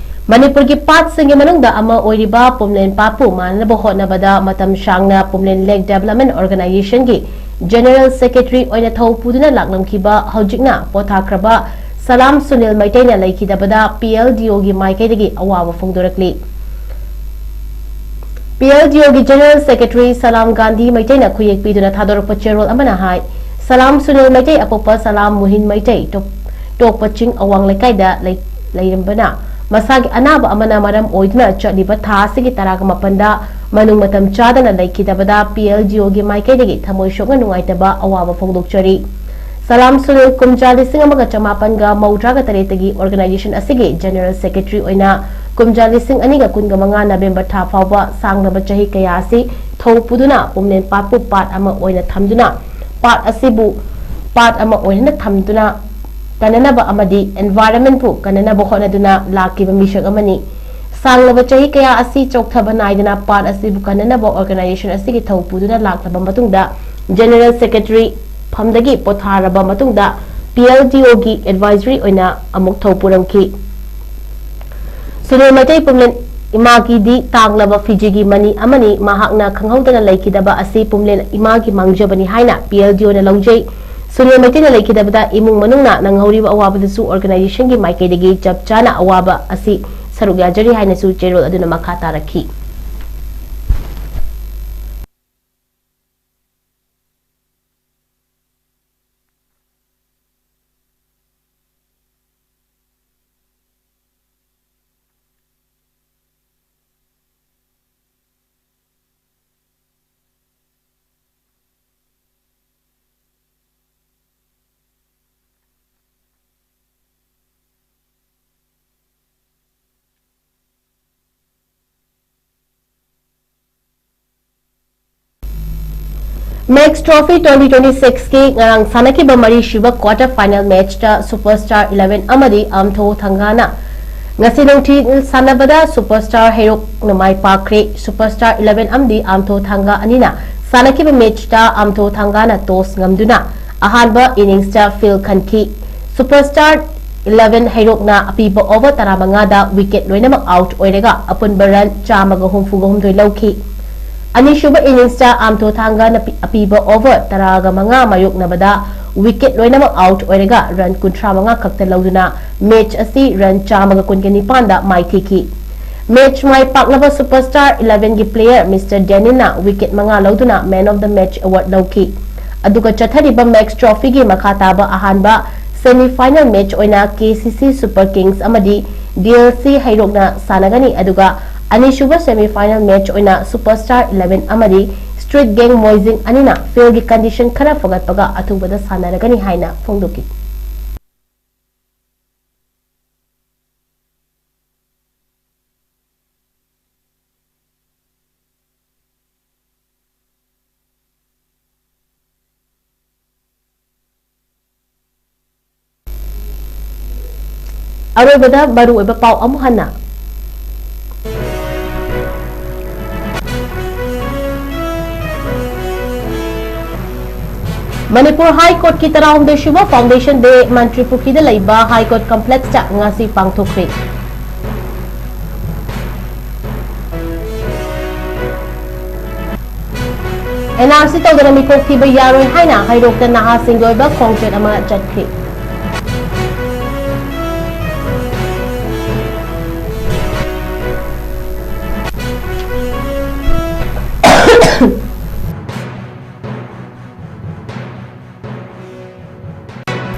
ꯃꯅꯤꯄꯨꯔꯒꯤ ꯄꯥꯠꯁꯤꯡꯒꯤ ꯃꯅꯨꯡꯗ ꯑꯃ ꯑꯣꯏꯔꯤꯕ ꯄꯨꯝꯂꯦꯟ ꯄꯥꯠꯄꯨ ꯃꯥꯟꯅꯅꯕ ꯍꯣꯠꯅꯕꯗ ꯃꯇꯝ ꯁꯥꯡꯅ ꯄꯨꯝꯂꯦꯟ ꯂꯦꯛ ꯗꯦꯕꯂꯞꯃꯦꯟ ꯑꯣꯔꯒꯅꯥꯏꯖꯦꯁꯟꯒꯤ ꯖꯦꯅꯔꯦꯜ ꯁꯦꯀ꯭ꯔꯦꯇꯔꯤ ꯑꯣꯏꯅ ꯊꯧ ꯄꯨꯗꯨꯅ ꯂꯥꯛꯂꯝꯈꯤꯕ, ꯍꯧꯖꯤꯛꯅ ꯄꯣꯊꯥꯈ꯭ꯔꯕ ꯁꯂꯥꯝ ꯁꯨꯅꯤꯜ ꯃꯩꯇꯩꯅ ꯂꯩꯈꯤꯗꯕꯗ ꯄꯤ ꯑꯦꯜ ꯗꯤ ꯑꯣꯒꯤ ꯃꯥꯏꯀꯩꯗꯒꯤ ꯑꯋꯥꯕ ꯐꯣꯡꯗꯣꯔꯛꯂꯤ꯫ ꯄꯤ ꯑꯦꯜ ꯗꯤ ꯑꯣꯒꯤ ꯖꯦꯅꯔꯦꯜ ꯁꯦꯀ꯭ꯔꯦꯇꯔꯤ ꯁꯂꯥꯝ ꯒꯥꯟꯙꯤ ꯃꯩꯇꯩꯅ ꯈꯨꯌꯦꯛ ꯄꯤꯗꯨꯅ ꯊꯥꯗꯣꯔꯛꯄ ꯆꯦꯔꯣꯜ ꯑꯃꯅ ꯍꯥꯏ, ꯁꯂꯥꯝ ꯁꯨꯅꯤꯜ ꯃꯩꯇꯩ ꯑꯄꯣꯛꯄ ꯁꯂꯥꯝ ꯃꯨꯍꯤꯟ ꯃꯩꯇꯩ, ꯇꯣꯞ-, ꯇꯣꯛꯄ ꯆꯤꯡ ꯑꯋꯥꯡ ꯂꯩꯀꯥꯏꯗ ꯂꯩ-, ꯂꯩꯔꯝꯕꯅ, ꯃꯁꯥꯒꯤ ꯑꯅꯥꯕ ꯑꯃꯅ ꯃꯔꯝ ꯑꯣꯏꯗꯨꯅ ꯆꯠꯂꯤꯕ ꯊꯥ ꯑꯁꯤꯒꯤ ꯇꯔꯥꯃꯥꯄꯟꯗ ꯃꯅꯨꯡ ꯃꯇꯝ ꯆꯥꯗꯅ ꯂꯩꯈꯤꯗꯕꯗ ꯄꯤ ꯑꯦꯜ ꯗꯤ ꯑꯣꯒꯤ ꯃꯥꯏꯀꯩꯗꯒꯤ ꯊꯃꯣꯏ ꯁꯣꯛꯅ ꯅꯨꯡꯉꯥꯏꯇꯕ ꯑꯋꯥꯕ ꯐꯣꯡꯗꯣꯛꯆꯔꯤ꯫ ꯁꯂꯥꯝ ꯁꯨꯅꯤꯜ ꯀꯨꯝꯖꯥ ꯂꯤꯁꯤꯡ ꯑꯃꯒ ꯆꯃꯥꯄꯟꯒ ꯃꯧꯗ꯭ꯔꯥꯒ ꯇꯔꯦꯠꯇꯒꯤ ꯑꯣꯔꯒꯅꯥꯏꯖꯦꯁꯟ ꯑꯁꯤꯒꯤ ꯖꯦꯅꯔꯦꯜ ꯁꯦꯀ꯭ꯔꯦꯇꯔꯤ ꯑꯣꯏꯅ ꯀꯨꯝꯖꯥ ꯂꯤꯁꯤꯡ ꯑꯅꯤꯒ ꯀꯨꯟꯒ ꯃꯉꯥ ꯅꯕꯦꯝꯕꯔ ꯊꯥ ꯐꯥꯎꯕ ꯁꯥꯡꯂꯕ ꯆꯍꯤ ꯀꯌꯥ ꯑꯁꯤ ꯊꯧ ꯄꯨꯗꯨꯅ ꯄꯨꯝꯂꯦꯟ ꯄꯥꯠꯄꯨ ꯄꯥꯠ ꯑꯃ ꯑꯣꯏꯅ ꯊꯝꯗꯨꯅ, ꯄꯥꯠ ꯑꯁꯤꯕꯨ ꯄꯥꯠ ꯑꯃ ꯑꯣꯏꯍꯟꯅ ꯊꯝꯗꯨꯅ ꯀꯟꯅꯅꯕ ꯑꯃꯗꯤ environmentꯄꯨ ꯀꯟꯅꯅꯕ ꯍꯣꯠꯅꯗꯨꯅ ꯂꯥꯛꯈꯤꯕ ꯃꯤꯁꯛ ꯑꯃꯅꯤ꯫ ꯁꯥꯡꯂꯕ ꯆꯍꯤ ꯀꯌꯥ ꯑꯁꯤ ꯆꯣꯛꯊꯕ ꯅꯥꯏꯗꯅ ꯄꯥꯠ ꯑꯁꯤꯕꯨ ꯀꯟꯅꯅꯕ ꯑꯣꯔꯒꯅꯥꯏꯖꯦꯁꯟ ꯑꯁꯤꯒꯤ ꯊꯧ ꯄꯨꯗꯨꯅ ꯂꯥꯛꯂꯕ ꯃꯇꯨꯡꯗ ꯖꯦꯅꯔꯦꯜ ꯁꯦꯀ꯭ꯔꯦꯇꯔꯤ ꯐꯝꯗꯒꯤ ꯄꯣꯊꯥꯔꯕ ꯃꯇꯨꯡꯗ P L D Oꯒꯤ advisory ꯑꯣꯏꯅ ꯑꯃꯨꯛ ꯊꯧ ꯄꯨꯔꯝꯈꯤ꯫ ꯁꯨꯅꯤꯜ ꯃꯩꯇꯩ ꯄꯨꯝꯂꯦꯟ ꯏꯃꯥꯒꯤꯗꯤ ꯇꯥꯡꯂꯕ ꯐꯤꯖꯤꯒꯤ ꯃꯅꯤ ꯑꯃꯅꯤ꯫ ꯃꯍꯥꯛꯅ ꯈꯪꯍꯧꯗꯅ ꯂꯩꯈꯤꯗꯕ ꯑꯁꯤ ꯄꯨꯝꯂꯦꯟ ꯏꯃꯥꯒꯤ ꯃꯥꯡꯖꯕꯅꯤ ꯍꯥꯏꯅ P L D Oꯅ ꯂꯧꯖꯩ꯫ ꯁꯨꯅꯤꯜ ꯃꯩꯇꯩꯅ ꯂꯩꯈꯤꯗꯕꯗ ꯏꯃꯨꯡ ꯃꯅꯨꯡꯅ ꯅꯪꯍꯧꯔꯤꯕ ꯑꯋꯥꯕꯗꯨꯁꯨ organizationꯒꯤ ꯃꯥꯏꯀꯩꯗꯒꯤ ꯆꯞ ꯆꯥꯅ ꯑꯋꯥꯕ ꯑꯁꯤ ꯁꯔꯨꯛ ꯌꯥꯖꯔꯤ ꯍꯥꯏꯅꯁꯨ ꯆꯦꯔꯣꯜ ꯑꯗꯨꯅ ꯃꯈꯥ ꯇꯥꯔꯛꯈꯤ꯫ Max Trophy twenty twenty-sixꯀꯤ ꯉꯔꯥꯡ ꯁꯥꯟꯅꯈꯤꯕ ꯃꯔꯤꯁꯨꯕ quarter final matchꯇ Superstar eleven ꯑꯃꯗꯤ ꯑꯝꯊꯣ ꯊꯪꯒꯥꯅ ꯉꯁꯤ ꯅꯨꯡꯊꯤꯜ ꯁꯥꯟꯅꯕꯗ Superstar ꯍꯩꯔꯣꯛꯅ ꯃꯥꯏ ꯄꯥꯛꯈ꯭ꯔꯦ꯫ Superstar eleven ꯑꯃꯗꯤ ꯑꯝꯊꯣ ꯊꯪꯒꯥ ꯑꯅꯤꯅ ꯁꯥꯟꯅꯈꯤꯕ matchꯇ ꯑꯝꯊꯣ ꯊꯪꯒꯥꯅ toss ꯉꯝꯗꯨꯅ ꯑꯍꯥꯟꯕ inningsꯇ field ꯈꯟꯈꯤ꯫ Superstar eleven ꯍꯩꯔꯣꯛꯅ ꯑꯄꯤꯕ over ꯇꯔꯥꯃꯉꯥꯗ wicket ꯂꯣꯏꯅꯃꯛ out ꯑꯣꯏꯔꯒ ꯑꯄꯨꯟꯕ run ꯆꯥꯝꯃꯒ ꯍꯨꯝꯐꯨꯒ ꯍꯨꯝꯗꯣꯏ ꯂꯧꯈꯤ꯫ ꯑꯅꯤꯁꯨꯕ inningsꯇ ꯑꯝꯊꯣ ꯊꯪꯒꯥꯅ ꯄꯤ-, ꯑꯄꯤꯕ over ꯇꯔꯥꯒ ꯃꯉꯥ ꯃꯥꯌꯣꯛꯅꯕꯗ wicket ꯂꯣꯏꯅꯃꯛ out ꯑꯣꯏꯔꯒ run ꯀꯨꯟꯊ꯭ꯔꯥ ꯃꯉꯥ ꯈꯛꯇ ꯂꯧꯗꯨꯅ match ꯑꯁꯤ run ꯆꯥꯝꯃꯒ ꯀꯨꯟꯒ ꯅꯤꯄꯥꯟꯗ ꯃꯥꯏꯊꯤꯈꯤ꯫ Match ꯃꯥꯏ ꯄꯥꯛꯂꯕ Superstar elevenꯒꯤ player Mister Danielꯅ wicket ꯃꯉꯥ ꯂꯧꯗꯨꯅ Man of the Match award ꯂꯧꯈꯤ꯫ ꯑꯗꯨꯒ ꯆꯠꯊꯔꯤꯕ Max Trophyꯒꯤ ꯃꯈꯥ ꯇꯥꯕ ꯑꯍꯥꯟꯕ semi final match ꯑꯣꯏꯅ K C C Super Kings ꯑꯃꯗꯤ D L C ꯍꯩꯔꯣꯛꯅ ꯁꯥꯟꯅꯒꯅꯤ꯫ ꯑꯗꯨꯒ ꯑꯅꯤꯁꯨꯕ semi final match ꯑꯣꯏꯅ Superstar eleven ꯑꯃꯗꯤ Street Gang ꯃꯣꯏꯖꯤꯡ ꯑꯅꯤꯅ fieldꯒꯤ condition ꯈꯔ ꯐꯒꯠꯄꯒ ꯑꯊꯨꯕꯗ ꯁꯥꯟꯅꯔꯒꯅꯤ ꯍꯥꯏꯅ ꯐꯣꯡꯗꯣꯛꯈꯤ꯫ ꯑꯔꯣꯏꯕꯗ ꯃꯔꯨꯑꯣꯏꯕ ꯄꯥꯎ ꯑꯃꯨꯛ ꯍꯟꯅ꯫ ꯃꯅꯤꯄꯨꯔ ꯍꯥꯏ ꯀꯣꯔꯠꯀꯤ ꯇꯔꯥꯍꯨꯝꯗꯣꯏ ꯁꯨꯕ Foundation Day ꯃꯟꯇ꯭ꯔꯤ ꯄꯨꯈ꯭ꯔꯤꯗ ꯂꯩꯕ ꯍꯥꯏ ꯀꯣꯔꯠ ꯀꯝꯄ꯭ꯂꯦꯛꯁꯇ ꯉꯁꯤ ꯄꯥꯡꯊꯣꯛꯈ꯭ꯔꯦ꯫ NRC ꯇꯧꯗꯅ ꯃꯤꯀꯣꯛ ꯊꯤꯕ ꯌꯥꯔꯣꯏ ꯍꯥꯏꯅ ꯍꯩꯔꯣꯛꯇ ꯅꯍꯥꯁꯤꯡꯒꯤ ꯑꯣꯏꯕ ꯈꯣꯡꯆꯠ ꯑꯃ ꯆꯠꯈ꯭ꯔꯦ꯫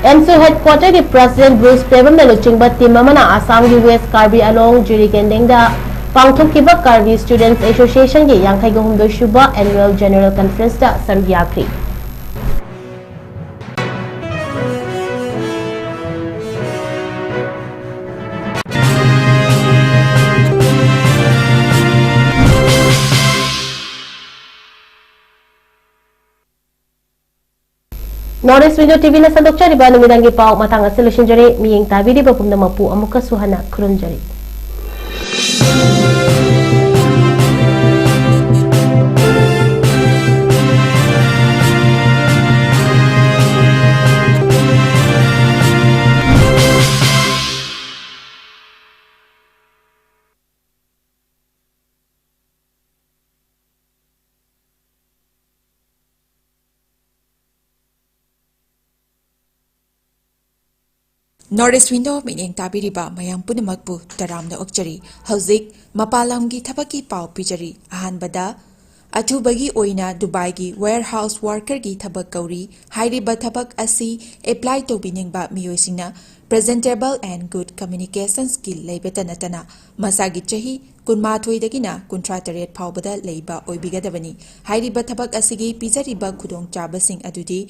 AMSU headquarterꯒꯤ president Bruce ꯄꯦꯕꯝꯅ ꯂꯨꯆꯤꯡꯕ team ꯑꯃꯅ ꯑꯁꯥꯝꯒꯤ West Karbi Anglong ꯖꯤꯔꯤ ꯀꯦꯟꯗꯦꯡꯗ ꯄꯥꯡꯊꯣꯛꯈꯤꯕ Karbi Students Associationꯒꯤ ꯌꯥꯡꯈꯩꯒ ꯍꯨꯝꯗꯣꯏ ꯁꯨꯕ annual general conferenceꯇ ꯁꯔꯨꯛ ꯌꯥꯈ꯭ꯔꯤ꯫ North East Window TVꯅ ꯁꯟꯗꯣꯛꯆꯔꯤꯕ ꯅꯨꯃꯤꯗꯥꯡꯒꯤ ꯄꯥꯎ ꯃꯇꯥꯡ ꯑꯁꯤ ꯂꯣꯏꯁꯤꯟꯖꯔꯦ꯫ ꯃꯤꯠꯌꯦꯡ ꯇꯥꯕꯤꯔꯤꯕ ꯄꯨꯝꯅꯃꯛꯄꯨ ꯑꯃꯨꯛꯀꯁꯨ ꯍꯟꯅ ꯈꯨꯔꯨꯝꯖꯔꯤ꯫ North East Window ꯃꯤꯠꯌꯦꯡ ꯇꯥꯕꯤꯔꯤꯕ ꯃꯌꯥꯝ ꯄꯨꯝꯅꯃꯛꯄꯨ ꯇꯔꯥꯝꯅ ꯑꯣꯛꯆꯔꯤ꯫ ꯍꯧꯖꯤꯛ ꯃꯄꯥꯟ ꯂꯝꯒꯤ ꯊꯕꯛꯀꯤ ꯄꯥꯎ ꯄꯤꯖꯔꯤ꯫ ꯑꯍꯥꯟꯕꯗ, ꯑꯊꯨꯕꯒꯤ ꯑꯣꯏꯅ ꯗꯨꯕꯥꯏꯒꯤ warehouse workerꯒꯤ ꯊꯕꯛ ꯀꯧꯔꯤ꯫ ꯍꯥꯏꯔꯤꯕ ꯊꯕꯛ ꯑꯁꯤ apply ꯇꯧꯕꯤꯅꯤꯡꯕ ꯃꯤꯑꯣꯏꯁꯤꯡꯅ presentable and good communication skill ꯂꯩꯕꯇ ꯅꯠꯇꯅ ꯃꯁꯥꯒꯤ ꯆꯍꯤ ꯀꯨꯟꯃꯥꯊꯣꯏꯗꯒꯤꯅ ꯀꯨꯟꯊ꯭ꯔꯥ ꯇꯔꯦꯠ ꯐꯥꯎꯕꯗ ꯂꯩꯕ ꯑꯣꯏꯕꯤꯒꯗꯕꯅꯤ꯫ ꯍꯥꯏꯔꯤꯕ ꯊꯕꯛ ꯑꯁꯤꯒꯤ ꯄꯤꯖꯔꯤꯕ ꯈꯨꯗꯣꯡꯆꯥꯕꯁꯤꯡ ꯑꯗꯨꯗꯤ,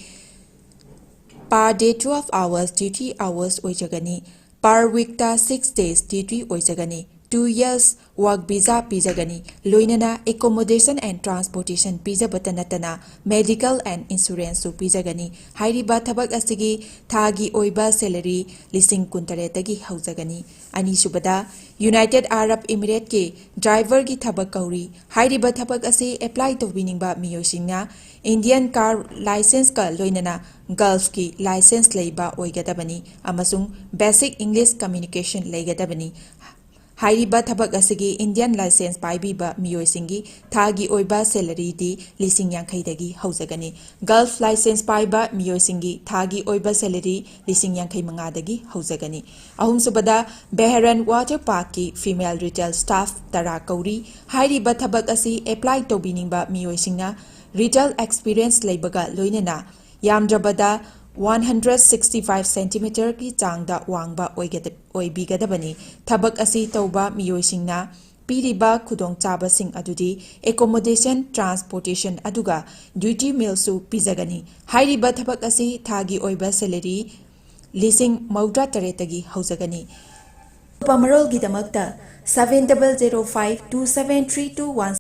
per day twelve hours duty hours ꯑꯣꯏꯖꯒꯅꯤ꯫ Per weekꯇ six days duty ꯑꯣꯏꯖꯒꯅꯤ꯫ Two years Work visa ꯄꯤꯖꯒꯅꯤ꯫ ꯂꯣꯏꯅꯅ accommodation and transportation ꯄꯤꯖꯕꯇ ꯅꯠꯇꯅ medical and insuranceꯁꯨ ꯄꯤꯖꯒꯅꯤ꯫ ꯍꯥꯏꯔꯤꯕ ꯊꯕꯛ ꯑꯁꯤꯒꯤ ꯊꯥꯒꯤ ꯑꯣꯏꯕ salary ꯂꯤꯁꯤꯡ ꯀꯨꯟꯇꯔꯦꯠꯇꯒꯤ ꯍꯧꯖꯒꯅꯤ꯫ ꯑꯅꯤꯁꯨꯕꯗ, United Arab Emirateꯀꯤ driverꯒꯤ ꯊꯕꯛ ꯀꯧꯔꯤ꯫ ꯍꯥꯏꯔꯤꯕ ꯊꯕꯛ ꯑꯁꯤ apply ꯇꯧꯕꯤꯅꯤꯡꯕ ꯃꯤꯑꯣꯏꯁꯤꯡꯅ Indian car licenceꯀ ꯂꯣꯏꯅꯅ Gulfꯀꯤ license ꯂꯩꯕ ꯑꯣꯏꯒꯗꯕꯅꯤ ꯑꯃꯁꯨꯡ basic English communication ꯂꯩꯒꯗꯕꯅꯤ꯫ ꯍꯥꯏꯔꯤꯕ ꯊꯕꯛ ꯑꯁꯤꯒꯤ Indian license ꯄꯥꯏꯕꯤꯕ ꯃꯤꯑꯣꯏꯁꯤꯡꯒꯤ ꯊꯥꯒꯤ ꯑꯣꯏꯕ salaryꯗꯤ ꯂꯤꯁꯤꯡ ꯌꯥꯡꯈꯩꯗꯒꯤ ꯍꯧꯖꯒꯅꯤ꯫ Gulf license ꯄꯥꯏꯕ ꯃꯤꯑꯣꯏꯁꯤꯡꯒꯤ ꯊꯥꯒꯤ ꯑꯣꯏꯕ salary ꯂꯤꯁꯤꯡ ꯌꯥꯡꯈꯩ ꯃꯉꯥꯗꯒꯤ ꯍꯧꯖꯒꯅꯤ꯫ ꯑꯍꯨꯝꯁꯨꯕꯗ, Bahrain Water Parkꯀꯤ female retail staff ꯇꯔꯥ ꯀꯧꯔꯤ꯫ ꯍꯥꯏꯔꯤꯕ ꯊꯕꯛ ꯑꯁꯤ apply ꯇꯧꯕꯤꯅꯤꯡꯕ ꯃꯤꯑꯣꯏꯁꯤꯡꯅ retail experience ꯂꯩꯕꯒ ꯂꯣꯏꯅꯅ ꯌꯥꯝꯗ꯭ꯔꯕꯗ one hundred sixty five centimeterꯒꯤ ꯆꯥꯡꯗ ꯋꯥꯡꯕ ꯑꯣꯏꯒꯗ-, ꯑꯣꯏꯕꯤꯒꯗꯕꯅꯤ꯫ ꯊꯕꯛ ꯑꯁꯤ ꯇꯧꯕ ꯃꯤꯑꯣꯏꯁꯤꯡꯅ ꯄꯤꯔꯤꯕ ꯈꯨꯗꯣꯡꯆꯥꯕꯁꯤꯡ ꯑꯗꯨꯗꯤ accommodation, transportation ꯑꯗꯨꯒ duty mealꯁꯨ ꯄꯤꯖꯒꯅꯤ꯫ ꯍꯥꯏꯔꯤꯕ ꯊꯕꯛ ꯑꯁꯤ ꯊꯥꯒꯤ ꯑꯣꯏꯕ salary ꯂꯤꯁꯤꯡ ꯃꯧꯗ꯭ꯔꯥ ꯇꯔꯦꯠꯇꯒꯤ ꯍꯧꯖꯒꯅꯤ꯫ ꯑꯀꯨꯞꯄ ꯃꯔꯣꯜꯒꯤꯗꯃꯛꯇ seven double zero five two seven three two one